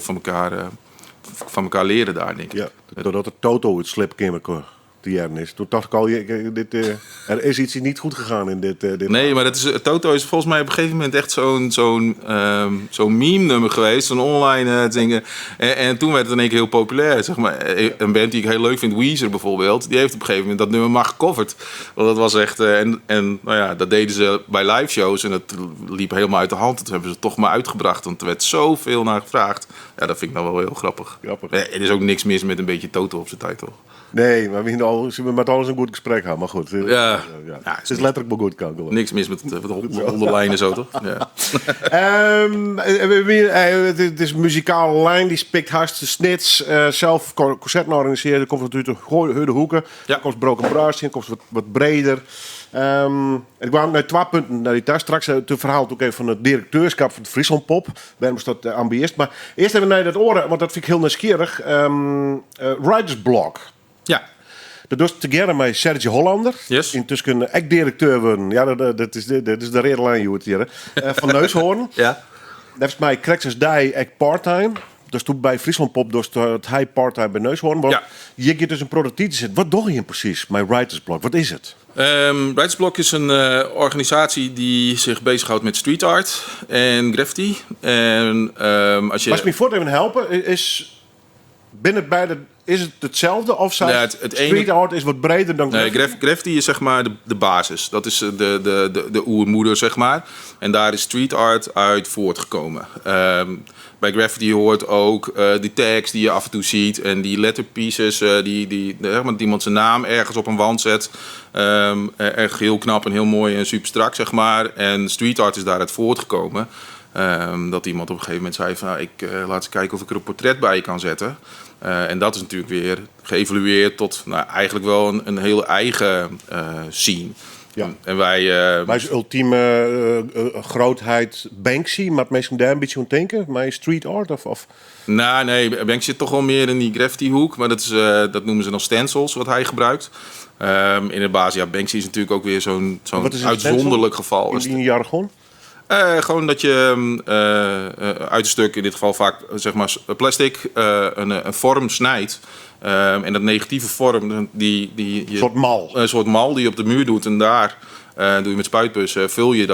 van elkaar leren daar, denk ik. Ja, doordat de Toto het slipkamer die er is. Toen dacht ik al, er is iets niet goed gegaan in dit Nee, maar Toto is volgens mij op een gegeven moment echt zo'n meme-nummer geweest. Zo'n online ding. En toen werd het in één keer heel populair. Een band die ik heel leuk vind, Weezer bijvoorbeeld, die heeft op een gegeven moment dat nummer maar gecoverd. Want dat was echt... En nou ja, dat deden ze bij live shows en dat liep helemaal uit de hand. Dat hebben ze toch maar uitgebracht, want er werd zoveel naar gevraagd. Ja, dat vind ik nou wel heel grappig. Grappig. Er is ook niks mis met een beetje Toto op zijn tijd, toch? Nee, maar we al, ze hebben met alles een goed gesprek gehad, maar goed. Ja. Ja, Het is letterlijk maar goed, kan ik wel. Niks mis met onderlijnen zo, toch? Ja. Het is een muzikale lijn, die spikt hartstikke snits. Zelf concerten organiseren, komt natuurlijk de de hoeken. Komt Broken Brass in, komt wat breder. Ik kwam naar 2 punten naar die thuis. Straks het verhaal ook even van het directeurschap van het Friesland Pop. Waarom is dat ambieerd? Maar eerst even naar dat oren, want dat vind ik heel nieuwsgierig. Writers Block. Dat doet together met Sergio Hollander. Intussen echt directeur worden. Ja, dat is de rede lijn, joh, het hier, hè. Van Neushoorn. Dat is mij Krexus Dij echt parttime. Dus toen bij Friesland Pop, dus het hij parttime bij Neushoorn. Want je gaat dus een prototype zitten. Wat doe je precies met Writers Block? Wat is het? Writers Block is een organisatie die zich bezighoudt met street art en graffiti. En als je Maar als je me voort even helpen, is binnen beide, is het hetzelfde? Of zijn Nee, het ene street art is wat breder dan Nee, graffiti? graffiti is de basis. Dat is de oermoeder. En daar is street art uit voortgekomen. Bij graffiti hoort ook die tags die je af en toe ziet. En die letterpieces, die, zeg maar, dat iemand zijn naam ergens op een wand zet. Echt heel knap en heel mooi en super strak. En street art is daaruit voortgekomen. Dat iemand op een gegeven moment zei van, nou, ik laat eens kijken of ik er een portret bij kan zetten. En dat is natuurlijk weer geëvolueerd tot, eigenlijk wel een hele eigen scene. En wij Maar is ultieme grootheid Banksy, maar het meestal daar een beetje aan denken? Maar street art of? Nou, nee, Banksy zit toch wel meer in die graffiti hoek. Maar dat noemen ze dan stencils, wat hij gebruikt. In de basis, ja, Banksy is natuurlijk ook weer zo'n Wat is een uitzonderlijk stencil? geval. In die jargon? Gewoon dat je uit een stuk, in dit geval vaak, plastic, een vorm snijdt. En dat negatieve vorm, die je Een soort mal. Een soort mal die je op de muur doet. En daar doe je met spuitbussen, vul je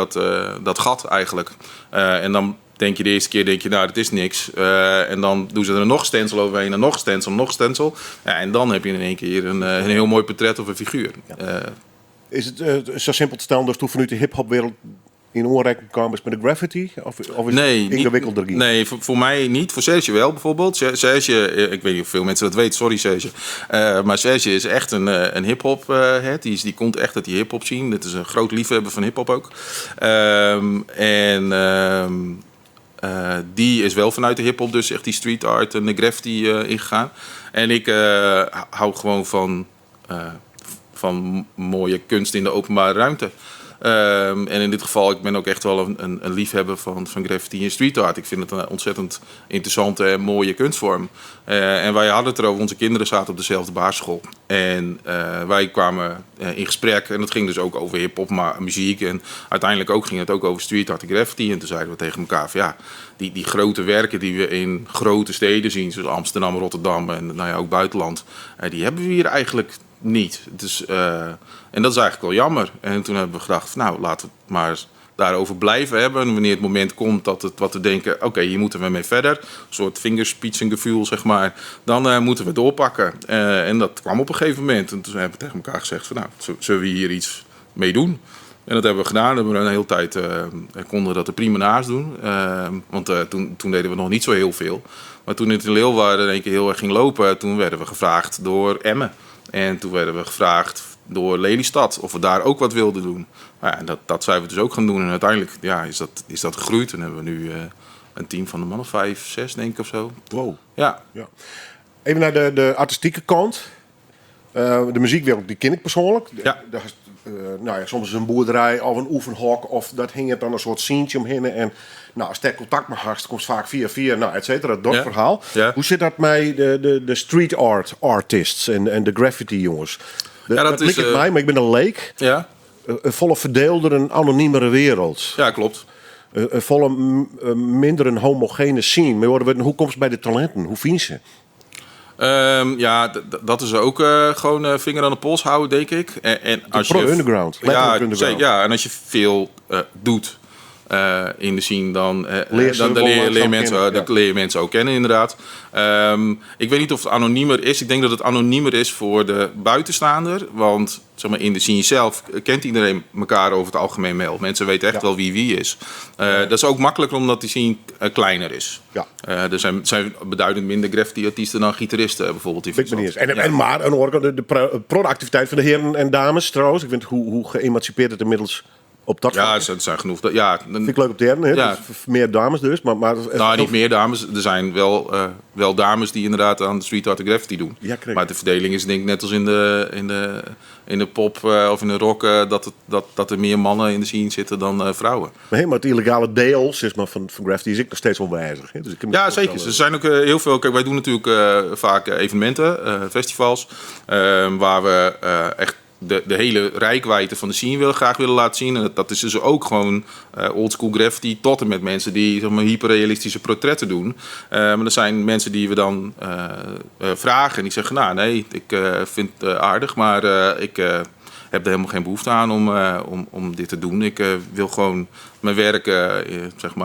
dat gat eigenlijk. En dan denk je de eerste keer, nou, dat is niks. En dan doen ze er nog stencil overheen en nog stencil, nog stencil. Ja, en dan heb je in één keer een heel mooi portret of een figuur. Is het zo simpel te stellen, dus toen vanuit de hiphopwereld yn oanrekking kaam bist mei de graffiti? Of, of is Nee, het niet- ingewikkelder gien? Nee, voor mij niet. Voor Serge wel bijvoorbeeld. Serge, ik weet niet of veel mensen dat weten, sorry Serge. Maar Serge is echt een hip-hop head. Die komt echt uit die hip-hop scene. Dat is een groot liefhebber van hip-hop ook. En die is wel vanuit de hip-hop dus echt die street art en de graffiti ingegaan. En ik hou gewoon van mooie kunst in de openbare ruimte. En in dit geval, ik ben ook echt wel een liefhebber van graffiti en street art. Ik vind het een ontzettend interessante en mooie kunstvorm. En wij hadden het erover, onze kinderen zaten op dezelfde basisschool. En wij kwamen in gesprek en dat ging dus ook over hip-hop, maar muziek. En uiteindelijk ook ging het ook over street art en graffiti. En toen zeiden we tegen elkaar van ja, die grote werken die we in grote steden zien, zoals Amsterdam, Rotterdam en nou ja, ook buitenland, die hebben we hier eigenlijk niet. En dat is eigenlijk wel jammer. En toen hebben we gedacht, van, nou, laten we het maar eens daarover blijven hebben. En wanneer het moment komt dat het wat we denken, oké, hier moeten we mee verder. Een soort vingerspitsengevoel, zeg maar. Dan moeten we doorpakken. En dat kwam op een gegeven moment. En toen hebben we tegen elkaar gezegd van, nou, zullen we hier iets mee doen? En dat hebben we gedaan. Dat hebben we een hele tijd, konden we dat er prima naast doen. Want toen deden we nog niet zo heel veel. Maar toen het in Leeuwarden in één keer heel erg ging lopen, toen werden we gevraagd door Emmen. En toen werden we gevraagd door Lelystad of we daar ook wat wilden doen. Nou ja, en dat zijn we dus ook gaan doen. En uiteindelijk, ja, is dat gegroeid. En hebben we nu een team van de man of 5, 6 denk ik of zo. Wow. Ja. Ja. Even naar de artistieke kant. De muziekwereld, die ken ik persoonlijk. Daar is, nou ja, soms is een boerderij of een oefenhok of dat hing het dan een soort sceentje omheen. En nou, als je contact met hast, komt vaak via via, nou, et cetera, dat verhaal. Hoe zit dat met de street art artists en de graffiti jongens? Ja, dat Dat is, lijkt mij, maar ik ben een leek. Een volle verdeelder, een anoniemere wereld. Ja, klopt. Een volle minder een homogene scene. Maar hoe komt het bij de talenten? Hoe vind je ze? Ja, dat is ook gewoon vinger aan de pols houden, denk ik. En De als je pro-underground, Ja, letterlijk underground. zeker, ja, en als je veel doet in de scene, dan Leer ze wel langzaam kennen, dan ja. leer je mensen ook kennen, inderdaad. Ik weet niet of het anoniemer is. Ik denk dat het anoniemer is voor de buitenstaander. Want in de scene zelf kent iedereen elkaar over het algemeen wel. Mensen weten echt wel wie wie is. Dat is ook makkelijker omdat die scene kleiner is. Er zijn beduidend minder graffiti-artiesten dan gitaristen bijvoorbeeld in Ben ik me niet eens. Friesland. En maar een organ, de productiviteit van de heren en dames trouwens. Ik vind hoe geëmancipeerd het inmiddels op dat Ja, vlak is. er zijn genoeg. Ja, dan Vind ik leuk op de heren, hè? Ja. Dus meer dames dus. Maar het is Nou, niet ook meer dames. Er zijn wel dames die inderdaad aan de street art en graffiti doen. Ja, correct. Maar de verdeling is denk ik net als in de pop of in de rock, dat er meer mannen in de scene zitten dan vrouwen. Maar, hey, maar het illegale deel, zeg maar, van graffiti is ik nog steeds onwijzig. Hè? Dus ik kan me Ja, voorstellen zeker. Er zijn ook heel veel. Kijk, wij doen natuurlijk vaak evenementen, festivals, waar we echt de hele reikwijdte van de scene graag willen laten zien. En dat is dus ook gewoon oldschool graffiti tot en met mensen die hyperrealistische portretten doen. Maar er zijn mensen die we dan vragen en die zeggen, nou nee, ik vind het aardig, maar ik heb er helemaal geen behoefte aan om dit te doen. Ik wil gewoon mijn werk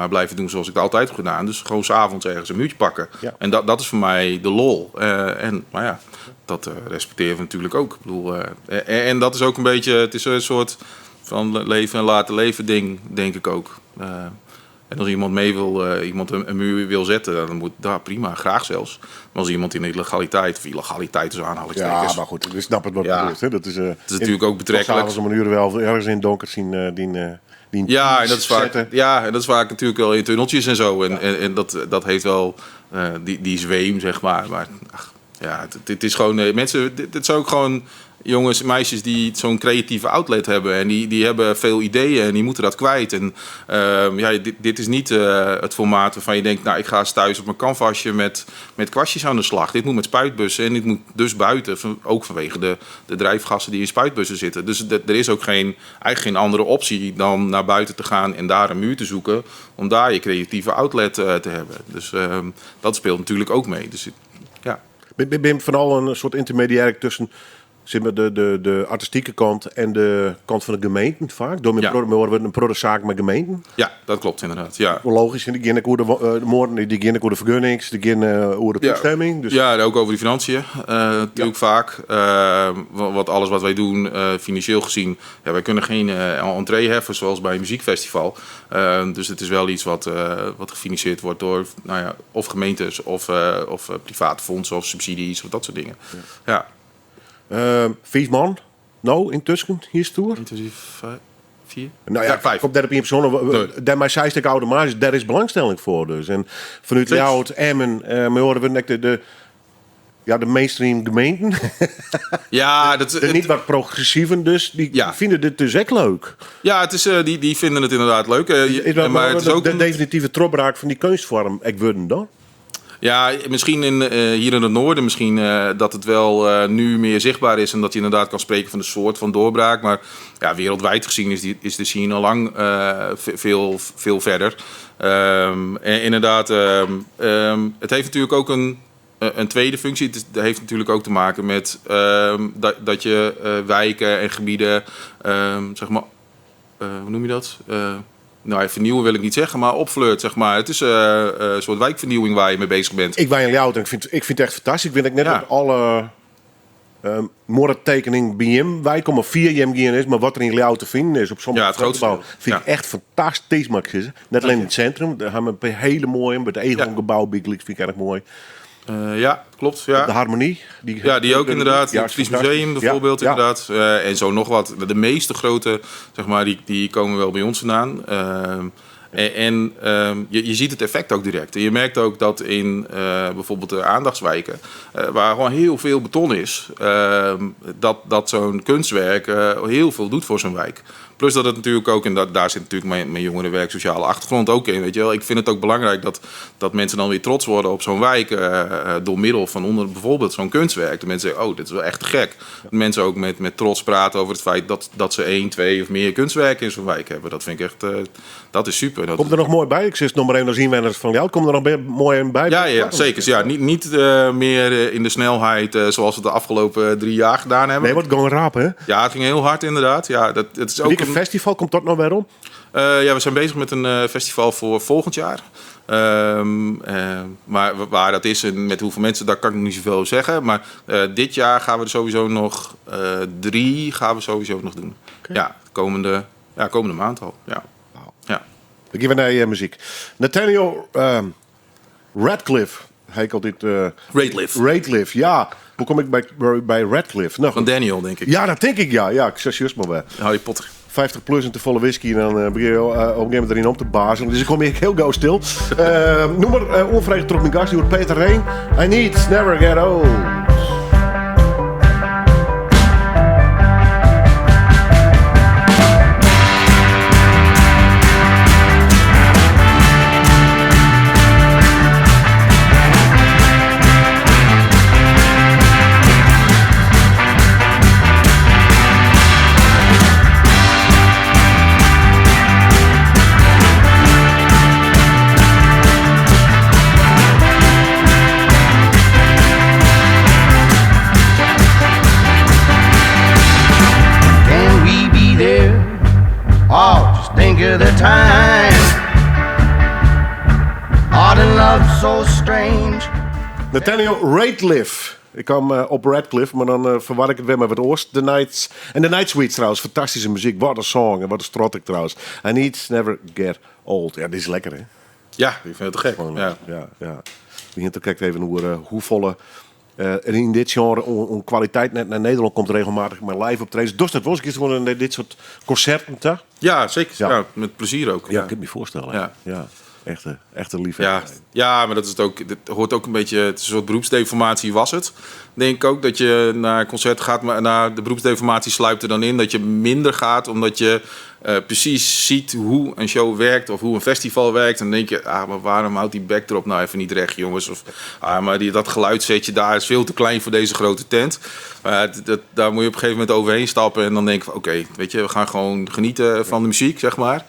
blijven doen zoals ik het altijd heb gedaan. Dus gewoon 's avonds ergens een muurtje pakken. En dat is voor mij de lol. En, maar ja, dat respecteren we natuurlijk ook. En dat is ook een beetje, het is een soort van leven en laten leven ding, denk ik ook. En als iemand mee wil, iemand een muur wil zetten, dan moet daar prima, graag zelfs. Maar als iemand in de illegaliteit, of illegaliteit tussen aanhalingstekens. Ja, maar goed, ik snap het wat bedoelt, hè. Dat is Het is natuurlijk ook betrekkelijk. S'avonds om een uur wel ergens in het donker zien die Ja, en dat is vaak, zetten. ja, en dat is vaak natuurlijk wel in tunneltjes en zo. En dat heeft wel die zweem, zeg maar. Maar ach, ja, het, het is gewoon mensen, dit, dit zijn ook gewoon jongens en meisjes die zo'n creatieve outlet hebben. En die hebben veel ideeën en die moeten dat kwijt. En ja, dit is niet het formaat waarvan je denkt, nou, ik ga eens thuis op mijn canvasje met kwastjes aan de slag. Dit moet met spuitbussen en dit moet dus buiten. Ook vanwege de drijfgassen die in spuitbussen zitten. Dus er is ook eigenlijk geen andere optie dan naar buiten te gaan en daar een muur te zoeken om daar je creatieve outlet te hebben. Dus dat speelt natuurlijk ook mee. Dus, ja. Ben je vooral een soort intermediair tussen Zeg maar de artistieke kant en de kant van de gemeenten vaak. Door mijn ja. een protte saken met gemeenten. Ja, dat klopt inderdaad. Ja. Logisch, die gaan ook de moorden, die gaan ook de vergunnings, die gaan over de toestemming. Dus... Ja, ook over die financiën natuurlijk ja. vaak. Wat alles wat wij doen, financieel gezien, ja, wij kunnen geen entree heffen zoals bij een muziekfestival. Dus het is wel iets wat gefinancierd wordt door nou ja, of gemeentes of private fondsen of subsidies of dat soort dingen. Ja. Ja. 5 man, nou, intussen, hier stoer. Intensief 4? Nou ja, ja 5. Komt daar op één persoon. Nee. Daar zei ik automatisch, daar is belangstelling voor dus. En vanuit jou, het Emmen, maar horen we net de mainstream gemeenten. Ja, dat de niet wat progressieven dus, die ja. vinden dit dus echt leuk. Ja, het is, die vinden het inderdaad leuk. Is wel, maar het is ook de definitieve trobraak van die kunstvorm, ik worden dan? Ja, misschien hier in het noorden misschien dat het wel nu meer zichtbaar is en dat je inderdaad kan spreken van de soort van doorbraak. Maar ja, wereldwijd gezien is de scene al lang veel, veel verder. En inderdaad, het heeft natuurlijk ook een tweede functie. Het heeft natuurlijk ook te maken met dat je wijken en gebieden, zeg maar, hoe noem je dat? Nou, vernieuwen wil ik niet zeggen, maar opflirt, zeg maar. Het is een soort wijkvernieuwing waar je mee bezig bent. Ik ben in Ljouwert en ik vind het echt fantastisch. Ik vind dat net ja. dat alle tekening bij hem, wij komen 4 JMG is, maar wat er in Ljouwert te vinden is op sommige gebouwen, vind ik echt fantastisch, mag ik zeggen. Net alleen in het centrum, daar hebben we een hele mooie, met het Egon-gebouw vind ik erg mooi. Ja, klopt. Ja. De Harmonie. Die ook inderdaad. Ja, het Fries Museum bijvoorbeeld ja. inderdaad. En zo nog wat. De meeste grote, zeg maar, die komen wel bij ons vandaan. Je ziet het effect ook direct. En je merkt ook dat in bijvoorbeeld de aandachtswijken, waar gewoon heel veel beton is, dat zo'n kunstwerk heel veel doet voor zo'n wijk. Plus dat het natuurlijk ook, en daar zit natuurlijk mijn jongerenwerk, sociale achtergrond ook in, weet je wel. Ik vind het ook belangrijk dat mensen dan weer trots worden op zo'n wijk door middel van bijvoorbeeld zo'n kunstwerk. De mensen zeggen, oh, dit is wel echt gek. Dat mensen ook met trots praten over het feit dat ze 1, 2 of meer kunstwerken in zo'n wijk hebben. Dat vind ik echt, dat is super. Dat komt er nog mooi bij? Ik zit nog maar even als inwoners van jou. Komt er nog mooi bij? Ja, zeker. Ja, niet meer in de snelheid zoals we het de afgelopen 3 jaar gedaan hebben. Nee, wat gewoon rap, hè? Ja, het ging heel hard inderdaad. Ja, dat is ook een festival, komt dat nog weer om? Ja, we zijn bezig met een festival voor volgend jaar. Maar waar dat is en met hoeveel mensen, daar kan ik nog niet zoveel over zeggen. Maar dit jaar gaan we er sowieso nog 3 gaan we sowieso nog doen. Okay. Ja, komende maand al. Ja. Wow. Ja. We gaan naar je muziek. Nathaniel Radcliffe. Hij altijd. Rateliff. Rateliff, ja. Hoe kom ik bij Radcliffe? Nou, van Daniel, denk ik. Ja, dat denk ik, ja. Ja, ik zeg juist maar weer. Harry Potter. 50 plus en te volle whisky en dan begin je op een gegeven moment erin om te bazen. Dus ik kom hier heel gauw stil. Noem maar onvrij trok mijn gast, die wordt Peter Reen. I need never get old. The time. Art and love so strange. Nathaniel Rateliff. Ik kwam op Radcliffe, maar dan verwar ik het weer met wat oors. The Nights en The Night Suite trouwens. Fantastische muziek. Wat een song en wat een strot ik trouwens. I need never get old. Ja, dit is lekker, hè? Ja, ik vind het te gek. Gewoon, ja. Ja. Begint te kijken even hoe volle en in dit genre om kwaliteit net naar Nederland komt regelmatig maar live optredens. Dus dat was ik gewoon in dit soort concerten, toch? Ja, zeker. Ja. Ja, met plezier ook. Ja, ik kan me voorstellen. Ja. Ja. Echte liefhebber. Ja, maar dat is het ook. Dat hoort ook een beetje. Het is een soort beroepsdeformatie was het. Denk ik ook dat je naar concert gaat, maar naar de beroepsdeformatie sluipt er dan in dat je minder gaat, omdat je precies ziet hoe een show werkt of hoe een festival werkt. En dan denk je, maar waarom houdt die backdrop nou even niet recht, jongens? Of maar dat geluidssetje daar is veel te klein voor deze grote tent. Daar moet je op een gegeven moment overheen stappen en dan denk je, oké, weet je, we gaan gewoon genieten van de muziek, zeg maar.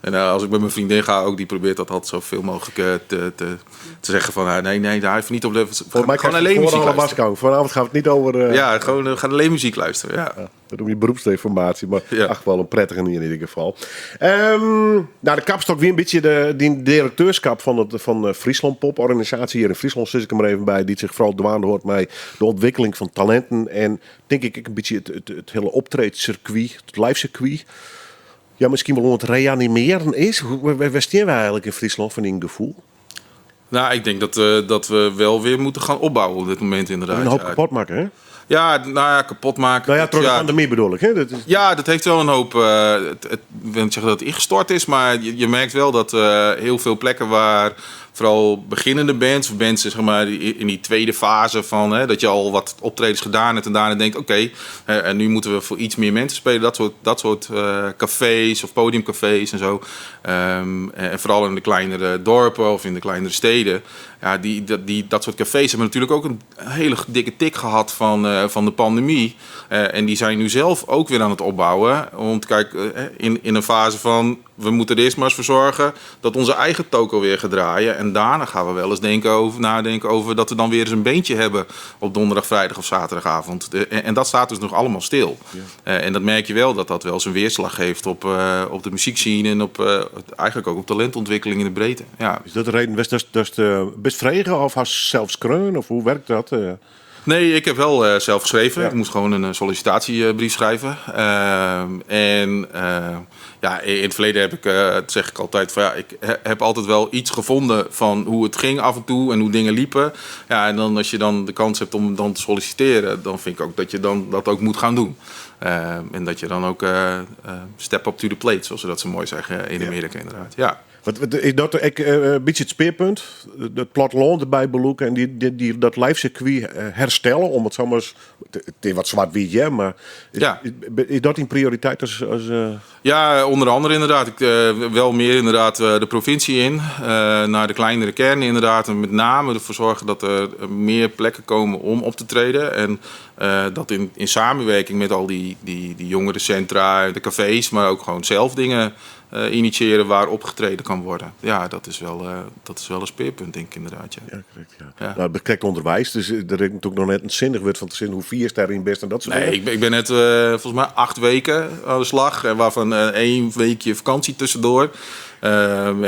En als ik met mijn vriendin ga, ook die probeert dat altijd zoveel mogelijk te, te, te zeggen van nee, nee, daar even niet op de. Voor mij gewoon alleen muziek luisteren. Vanavond gaan we het niet over. Ja, gewoon gaan alleen muziek luisteren. Ja. Ja, dat noem je beroepsdeformatie, maar ja. Ach, wel een prettige in ieder geval. Nou, de kapstok weer een beetje de die directeurskap van de Friesland Pop organisatie hier in Friesland, zit ik er maar even bij, die zich vooral dwaande hoort met de ontwikkeling van talenten en denk ik een beetje het hele optreedcircuit, het live circuit. Ja, misschien wel om het reanimeren is. Waar staan we eigenlijk in Friesland van die gevoel? Nou, ik denk dat we wel weer moeten gaan opbouwen op dit moment inderdaad. Een hoop kapot maken, hè? Ja, nou ja, kapot maken. Nou ja, door de pandemie bedoel ik. Hè? Dat is... Ja, dat heeft wel een hoop... Ik wil niet zeggen dat het ingestort is, maar je merkt wel dat heel veel plekken waar vooral beginnende bands, of bands zeg maar, in die tweede fase van hè, dat je al wat optredens gedaan hebt en daarna denkt, oké, en nu moeten we voor iets meer mensen spelen. Dat soort cafés of podiumcafés en zo. En vooral in de kleinere dorpen of in de kleinere steden. Ja, dat soort cafés hebben natuurlijk ook een hele dikke tik gehad van de pandemie. En die zijn nu zelf ook weer aan het opbouwen. Om te kijken in een fase van, we moeten er eerst maar eens voor zorgen dat onze eigen toko weer gaat draaien. En daarna gaan we wel eens nadenken over dat we dan weer eens een beentje hebben op donderdag, vrijdag of zaterdagavond. En dat staat dus nog allemaal stil. Ja. En dat merk je wel, dat dat wel zijn weerslag geeft op de muziekscene en op, eigenlijk ook op talentontwikkeling in de breedte. Ja. Is dat de reden, dat de best vregen of has zelfs kreun? Of hoe werkt dat? Nee, ik heb wel zelf geschreven. Ja. Ik moest gewoon een sollicitatiebrief schrijven. Ja, in het verleden heb ik, dat zeg ik altijd, van ja, ik heb altijd wel iets gevonden van hoe het ging af en toe en hoe dingen liepen. Ja, en dan als je dan de kans hebt om dan te solliciteren, dan vind ik ook dat je dan dat ook moet gaan doen. En dat je dan ook step up to the plate, zoals ze dat zo mooi zeggen in Amerika inderdaad. Ja. Wat is dat een beetje het speerpunt? Het platteland erbij beloeken en die dat live circuit herstellen, om het zo maar eens, het is wat zwart-wit, hè, maar is dat een prioriteit? Als Ja, onder andere inderdaad. Ik, wel meer inderdaad de provincie in, naar de kleinere kernen inderdaad. En met name ervoor zorgen dat er meer plekken komen om op te treden. En dat in samenwerking met al die jongerencentra, de cafés, maar ook gewoon zelf dingen initiëren waar opgetreden kan worden. Ja, dat is wel een speerpunt, denk ik inderdaad. Ja, ja correct. Ja. Ja. Nou, het betrekt onderwijs, dus er is natuurlijk nog net een zinnig woord van te zien hoe vier daarin best en dat soort dingen. Nee, ik ben net volgens mij 8 weken aan de slag en waarvan 1 weekje vakantie tussendoor.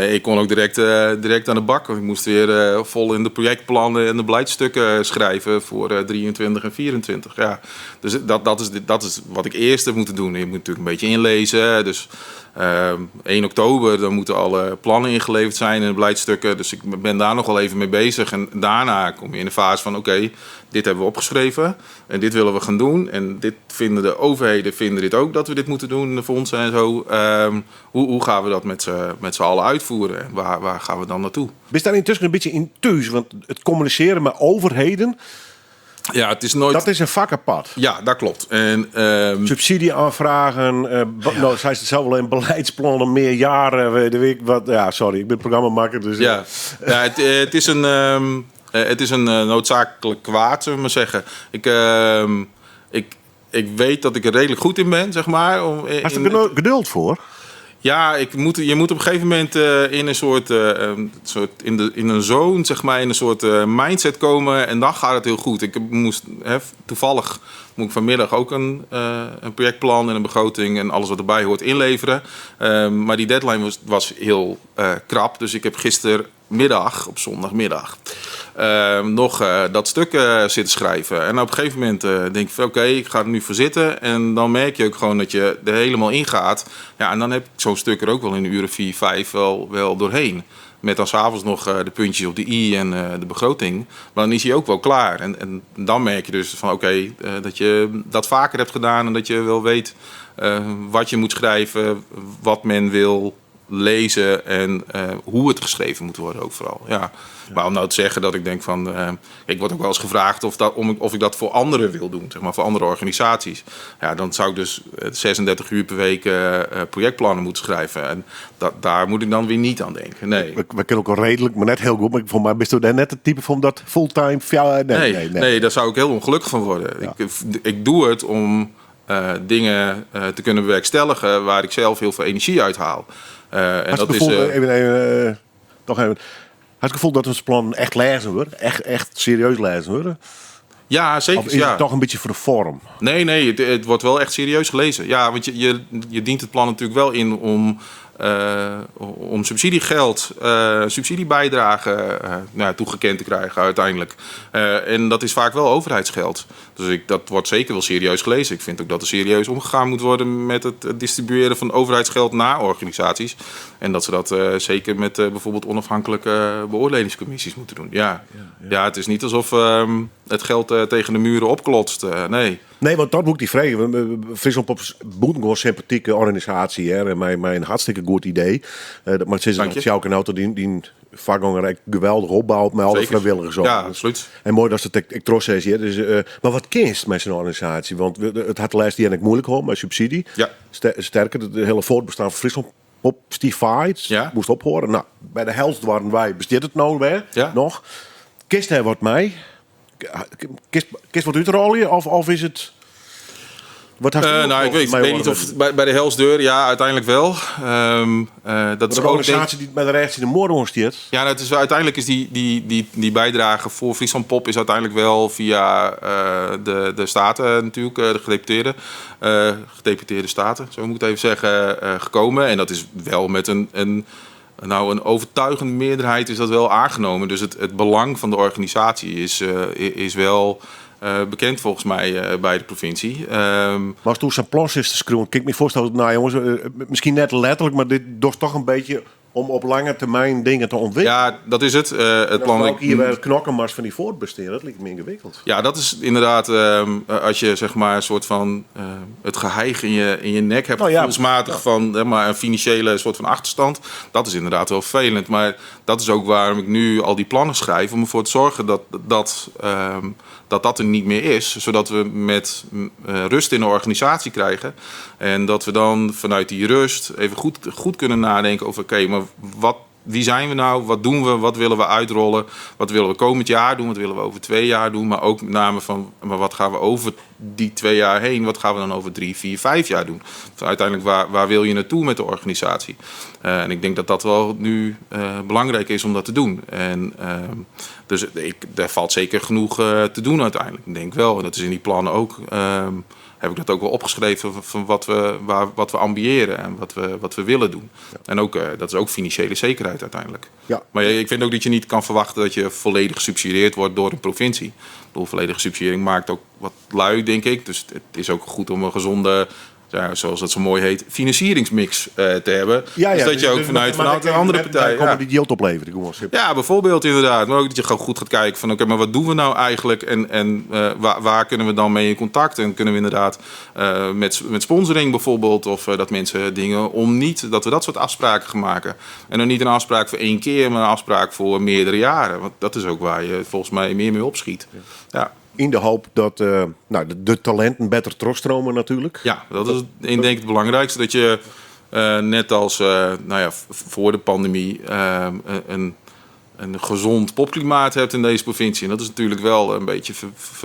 Ik kon ook direct aan de bak, want ik moest weer vol in de projectplannen en de beleidstukken schrijven voor 23 en 24. Ja. Dus dat is wat ik eerst heb moeten doen. Je moet natuurlijk een beetje inlezen. Dus 1 oktober dan moeten alle plannen ingeleverd zijn en de beleidstukken. Dus ik ben daar nog wel even mee bezig. En daarna kom je in de fase van oké, dit hebben we opgeschreven en dit willen we gaan doen. En dit vinden de overheden vinden dit ook dat we dit moeten doen, de fondsen en zo. Hoe gaan we dat met z'n allen uitvoeren? En waar gaan we dan naartoe? Ben je daar intussen een beetje in thuis? Want het communiceren met overheden, ja, het is nooit... Dat is een vak apart. Ja, dat klopt. En, subsidie aanvragen, nou, zij is het zelf wel in beleidsplannen, meer jaren, weet ik wat. Ja, sorry, ik ben programmamaker. Dus ja, ja, het is een, het is een noodzakelijk kwaad, zullen we maar zeggen. Ik weet dat ik er redelijk goed in ben, zeg maar. Had je er geduld voor? Ja, je moet op een gegeven moment in een soort, in een zone, zeg maar, in een soort mindset komen en dan gaat het heel goed. Ik moest, toevallig moet ik vanmiddag ook een projectplan en een begroting en alles wat erbij hoort inleveren. Maar die deadline was heel krap, dus ik heb gistermiddag, op zondagmiddag, nog dat stuk zitten schrijven. En op een gegeven moment denk ik van oké, ik ga er nu voor zitten. En dan merk je ook gewoon dat je er helemaal in gaat. Ja, en dan heb ik zo'n stuk er ook wel in een uur of 4, 5 wel doorheen. Met dan 's avonds nog de puntjes op de i en de begroting. Maar dan is hij ook wel klaar. En dan merk je dus van oké, dat je dat vaker hebt gedaan en dat je wel weet wat je moet schrijven, wat men wil lezen en hoe het geschreven moet worden ook vooral. Ja. Maar om nou te zeggen dat ik denk van... ik word ook wel eens gevraagd of ik dat voor anderen wil doen, zeg maar, voor andere organisaties. Ja, dan zou ik dus 36 uur per week projectplannen moeten schrijven. En daar moet ik dan weer niet aan denken. Nee. We kunnen ook al redelijk, maar net heel goed. Maar voor mij bist u daar net het type van dat fulltime... Nee, daar zou ik heel ongelukkig van worden. Ja. Ik doe het om dingen te kunnen bewerkstelligen waar ik zelf heel veel energie uit haal. En Hast dat it is, gefoel, even, even, toch even. Hast it gefoel dat it plan echt lêzen wurdt? Echt, echt serieus lêzen wurde? Ja, zeker. Of is ja. it toch in bytsje foar de foarm? Nee, nee, het wordt wel echt serieus gelezen. Ja, want je dient het plan natuurlijk wel in om subsidiegeld, subsidiebijdrage nou, toegekend te krijgen uiteindelijk. En dat is vaak wel overheidsgeld. Dus dat wordt zeker wel serieus gelezen. Ik vind ook dat er serieus omgegaan moet worden met het distribueren van overheidsgeld naar organisaties. En dat ze dat zeker met bijvoorbeeld onafhankelijke beoordelingscommissies moeten doen. Ja. Ja, het is niet alsof het geld tegen de muren opklotst. Nee. Nee, want dat moet ik die vragen. Friesland Pop is bûtengewoan sympathieke organisatie. Hè, en mij een hartstikke goed idee. Dat, maar het is Dank je. Sjouke Nauta die vakgonger echt geweldig opbouwt met alle vrijwilligers ook. Ja, absoluut. En mooi dat ze het ik trots is hier. Dus, maar wat kinst met zo'n organisatie? Want het had de laatste jaar moeilijk hoor, met subsidie. Sterker, de hele voortbestaan van Friesland Pop Stified moest ophoren. Nou, bij de helft waren wij, besteedt het nou weer nog. Kist hij wat mij? Kist wat uitrollen of is het... Wat had je nog Ik mij weet niet horen? of bij de Helsdeur, ja, uiteindelijk wel. Dat is De ook, denk organisatie die bij de rechts in de moord stiert. Ja, nou, het is wel, uiteindelijk is die bijdrage voor Friesland Pop is uiteindelijk wel via de staten natuurlijk, de gedeputeerde staten, zo moet ik het even zeggen, gekomen. En dat is wel met een overtuigende meerderheid is dat wel aangenomen. Dus het belang van de organisatie is wel bekend volgens mij bij de provincie. Maar als toen zijn plan is te schreeuwen, kan ik me voorstellen, nou jongens, misschien net letterlijk, maar dit doet toch een beetje om op lange termijn dingen te ontwikkelen. Ja, dat is het. Het Dat plan ook hier bij het knokkenmars van die voortbesteden, dat lijkt me ingewikkeld. Ja, dat is inderdaad, als je zeg maar een soort van het geheig in je nek hebt, gevoelsmatig van, zeg maar, een financiële soort van achterstand. Dat is inderdaad wel vervelend. Maar dat is ook waarom ik nu al die plannen schrijf, om ervoor te zorgen dat dat er niet meer is. Zodat we met rust in de organisatie krijgen. En dat we dan vanuit die rust even goed kunnen nadenken over, oké, maar wie zijn we nou? Wat doen we? Wat willen we uitrollen? Wat willen we komend jaar doen? Wat willen we over 2 jaar doen? Maar ook met name van, maar wat gaan we over die 2 jaar heen? Wat gaan we dan over 3, 4, 5 jaar doen? Dus uiteindelijk, waar wil je naartoe met de organisatie? En ik denk dat dat wel nu belangrijk is om dat te doen. En dus daar valt zeker genoeg te doen uiteindelijk. Ik denk wel, en dat is in die plannen ook. Heb ik dat ook wel opgeschreven van wat we ambiëren en wat we willen doen. En ook, dat is ook financiële zekerheid uiteindelijk. Maar ik vind ook dat je niet kan verwachten dat je volledig gesubsidieerd wordt door een provincie. Volledige subsidiëring maakt ook wat lui, denk ik. Dus het is ook goed om een gezonde, zoals dat zo mooi heet, financieringsmix te hebben. Dus dat je ook vanuit een andere partij, Daar komen ja. die geld opleveren, die gewoon simpel. Ja, bijvoorbeeld inderdaad. Maar ook dat je gewoon goed gaat kijken van, oké, maar wat doen we nou eigenlijk? En waar kunnen we dan mee in contact? En kunnen we inderdaad met sponsoring bijvoorbeeld, of dat mensen dingen om niet, dat we dat soort afspraken gaan maken. En dan niet een afspraak voor 1 keer, maar een afspraak voor meerdere jaren. Want dat is ook waar je volgens mij meer mee opschiet. In de hoop dat de talenten beter terugstromen natuurlijk. Ja, dat is ik denk het belangrijkste. Dat je net als voor de pandemie een gezond popklimaat hebt in deze provincie. En dat is natuurlijk wel een beetje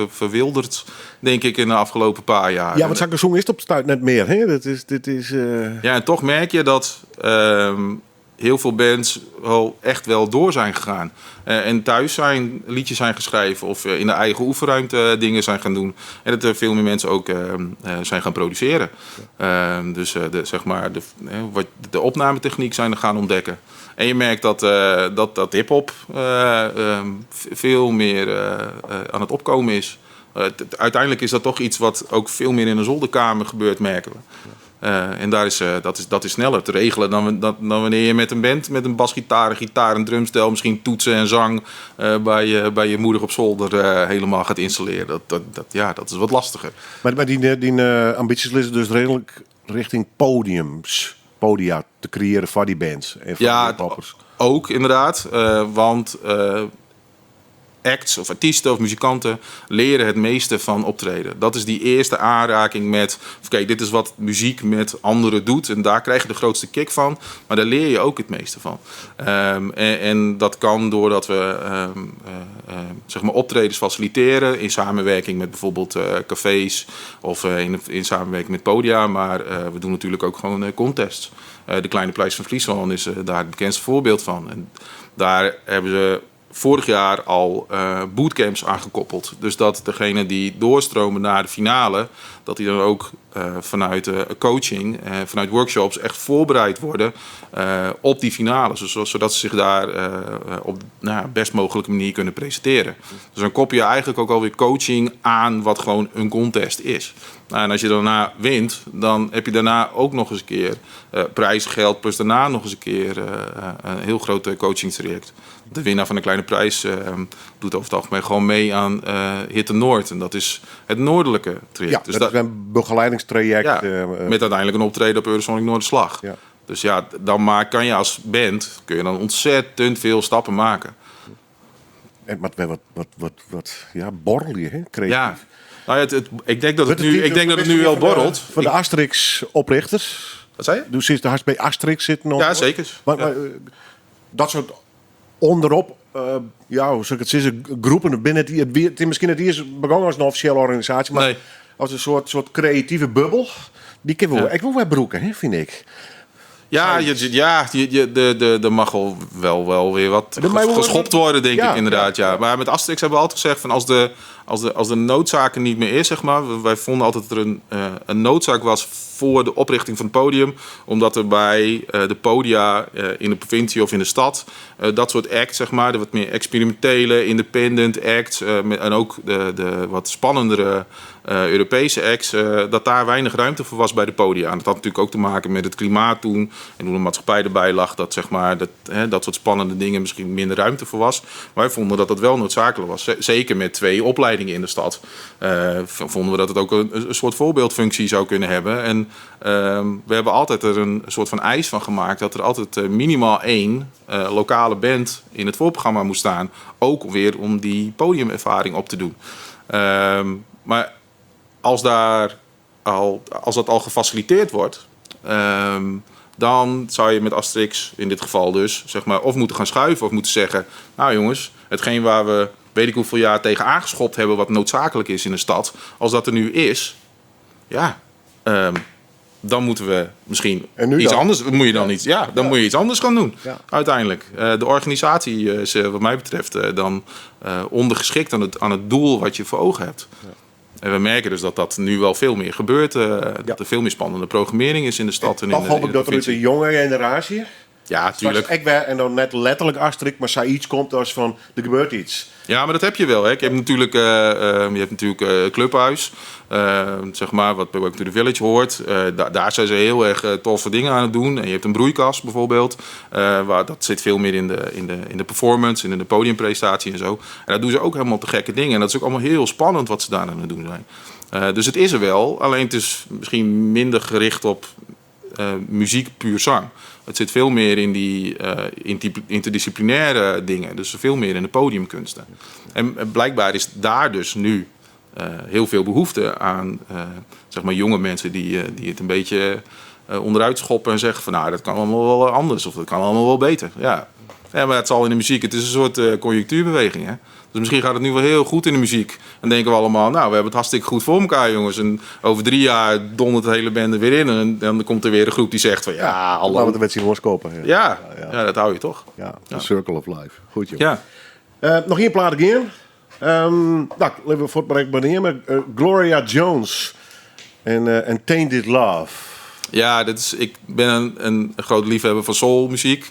verwilderd, denk ik, in de afgelopen paar jaar. Ja, want Zakkersong is het op de stuit net meer. Hè? Dat is, dit is Ja, en toch merk je dat heel veel bands wel echt wel door zijn gegaan. En thuis zijn liedjes zijn geschreven of in de eigen oefenruimte dingen zijn gaan doen. En dat er veel meer mensen ook zijn gaan produceren. Dus de, zeg maar, de, hè, wat, de opnametechniek zijn er gaan ontdekken. En je merkt dat hiphop veel meer aan het opkomen is. Uiteindelijk is dat toch iets wat ook veel meer in een zolderkamer gebeurt, merken we. En dat is sneller te regelen dan wanneer je met een band, met een basgitaar, een gitaar, een drumstel, misschien toetsen en zang bij je moeder op zolder helemaal gaat installeren. Dat is wat lastiger. Maar die ambities liggen dus redelijk richting podia te creëren voor die bands en voor Ja, die poppers. ook inderdaad. Want acts of artiesten of muzikanten leren het meeste van optreden. Dat is die eerste aanraking met, oké, dit is wat muziek met anderen doet. En daar krijg je de grootste kick van. Maar daar leer je ook het meeste van. En dat kan doordat we zeg maar optredens faciliteren in samenwerking met bijvoorbeeld cafés of in samenwerking met podia. Maar we doen natuurlijk ook gewoon contests. De Kleine Prijs van Friesland is daar het bekendste voorbeeld van. En daar hebben ze vorig jaar al bootcamps aangekoppeld. Dus dat degene die doorstromen naar de finale, dat die dan ook vanuit coaching, vanuit workshops echt voorbereid worden op die finales. Dus zodat ze zich daar op nou, best mogelijke manier kunnen presenteren. Dus dan koppel je eigenlijk ook alweer coaching aan wat gewoon een contest is. Nou, en als je daarna wint, dan heb je daarna ook nog eens een keer prijsgeld, plus daarna nog eens een keer een heel groot coachingstraject. De winnaar van de Kleine Prijs doet over het algemeen gewoon mee aan Hitte Noord. En dat is het noordelijke traject. Ja, dus dat is een begeleidingstraject. Ja, met uiteindelijk een optreden op Eurosonic Noorderslag. Ja. Dus ja, dan maar kan je als band kun je dan ontzettend veel stappen maken. En maar wat, ja, borrel je, hè? Creatief. Ja. Nou ja, ik denk dat het nu, ik denk dat het nu wel borrelt. Van de Asterix-oprichters. Wat zei je? Dus zit de hart bij Asterix zitten. Ja, zeker. Maar, Ja. maar dat soort onderop, ja, hoe zou ik het zeggen, groepen binnen die, het is misschien het eerst begonnen als een officiële organisatie, maar Nee. als een soort creatieve bubbel, die kunnen we Ja. ik wil wel broeken, hè, vind ik. Ja, er mag wel weer wat Er mag wel geschopt worden, denk Ja, ik inderdaad. ja. Ja. Maar met Asterix hebben we altijd gezegd van als de noodzaak er niet meer is, zeg maar. Wij vonden altijd dat er een noodzaak was voor de oprichting van het podium. Omdat er bij de podia in de provincie of in de stad dat soort acts, zeg maar, de wat meer experimentele, independent acts en ook de wat spannendere Europese acts, dat daar weinig ruimte voor was bij de podia. En dat had natuurlijk ook te maken met het klimaat toen en hoe de maatschappij erbij lag, dat, zeg maar, dat, hè, dat soort spannende dingen misschien minder ruimte voor was. Maar wij vonden dat dat wel noodzakelijk was. Zeker met 2 opleidingen in de stad. Vonden we dat het ook een soort voorbeeldfunctie zou kunnen hebben. En we hebben altijd er een soort van eis van gemaakt dat er altijd minimaal 1 lokale band in het voorprogramma moest staan. Ook weer om die podiumervaring op te doen. Maar als dat al gefaciliteerd wordt, dan zou je met Asterix in dit geval dus, zeg maar, of moeten gaan schuiven of moeten zeggen, nou jongens, hetgeen waar we weet ik hoeveel jaar tegen aangeschopt hebben wat noodzakelijk is in de stad, als dat er nu is, dan moeten we misschien En nu iets dan? anders, moet je dan iets, ja, dan moet je iets anders gaan doen. Ja. Uiteindelijk. De organisatie is wat mij betreft dan ondergeschikt aan het doel wat je voor ogen hebt. Ja. En we merken dus dat dat nu wel veel meer gebeurt. Dat er veel meer spannende programmering is in de stad. En Toch hoop in ik de dat er uit de provincie. jonge generatie... Ja, Straks tuurlijk. Ik ben, en dan net letterlijk Asterix, maar zij iets komt als van, er gebeurt iets. Ja, maar dat heb je wel. Hè. Je hebt natuurlijk Clubhuis, zeg maar, wat bij Welcome to the Village hoort. Daar zijn ze heel erg toffe dingen aan het doen. En je hebt een broeikas bijvoorbeeld. Waar, dat zit veel meer in de performance en in de podiumpresentatie en zo. En daar doen ze ook helemaal te gekke dingen. En dat is ook allemaal heel spannend wat ze daar aan het doen zijn. Dus het is er wel, alleen het is misschien minder gericht op muziek puur zang. Het zit veel meer in die interdisciplinaire dingen. Dus veel meer in de podiumkunsten. En blijkbaar is daar dus nu heel veel behoefte aan zeg maar jonge mensen die het een beetje onderuit schoppen en zeggen van, nou, dat kan allemaal wel anders of dat kan allemaal wel beter. Ja. Ja, maar het zal in de muziek, het is een soort conjunctuurbeweging, hè? Dus misschien gaat het nu wel heel goed in de muziek. En denken we allemaal, nou, we hebben het hartstikke goed voor elkaar, jongens. En over 3 jaar dondert de hele bende weer in. En dan komt er weer een groep die zegt van, ja, Ja, hallo. Laten we het met zien loskopen. Ja. Ja, Ja, ja. ja, dat hou je toch. Ja, de Ja. circle of life. Goed, joh. Ja. Nog één plaat again. Nou, laten we voortbrengen maar neer, maar Gloria Jones en Tainted Love. Ja, ik ben een groot liefhebber van soulmuziek.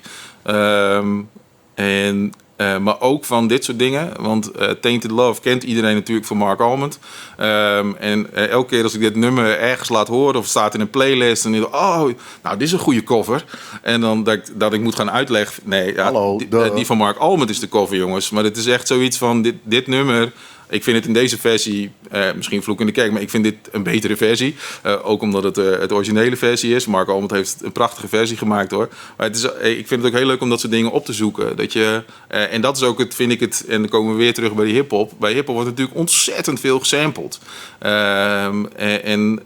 Maar ook van dit soort dingen. Want Tainted Love kent iedereen natuurlijk van Marc Almond. En elke keer als ik dit nummer ergens laat horen of staat in een playlist, dan denk ik, oh, nou, dit is een goede cover. En dan dat ik moet gaan uitleggen, nee, ja, Hallo, de die van Marc Almond is de cover, jongens. Maar het is echt zoiets van, dit nummer Ik vind het in deze versie, misschien vloek in de kerk, maar ik vind dit een betere versie. Ook omdat het het originele versie is. Marco Almond heeft een prachtige versie gemaakt hoor. Maar ik vind het ook heel leuk om dat soort dingen op te zoeken. Dat je, en dat is ook het, vind ik het, en dan komen we weer terug bij die hiphop. Bij hiphop wordt natuurlijk ontzettend veel gesampled. En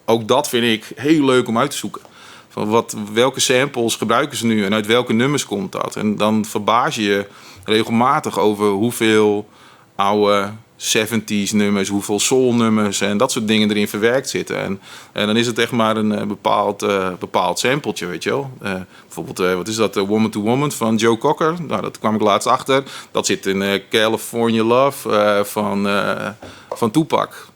ook dat vind ik heel leuk om uit te zoeken. Van welke samples gebruiken ze nu en uit welke nummers komt dat? En dan verbaas je je regelmatig over hoeveel oude 70s nummers, hoeveel soul nummers en dat soort dingen erin verwerkt zitten. En dan is het echt maar een bepaald sampletje, weet je wel. Bijvoorbeeld, wat is dat? Woman to Woman van Joe Cocker. Nou, dat kwam ik laatst achter. Dat zit in California Love van Tupac.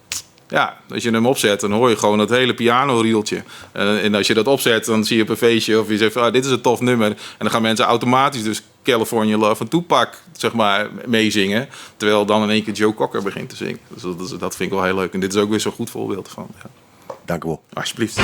Ja, als je hem opzet, dan hoor je gewoon dat hele pianorieltje. En als je dat opzet, dan zie je op een feestje of je zegt van, ah, dit is een tof nummer. En dan gaan mensen automatisch dus California Love van Tupac, zeg maar, meezingen. Terwijl dan in één keer Joe Cocker begint te zingen. Dus dat vind ik wel heel leuk. En dit is ook weer zo'n goed voorbeeld van. Ja. Dank u wel. Alsjeblieft.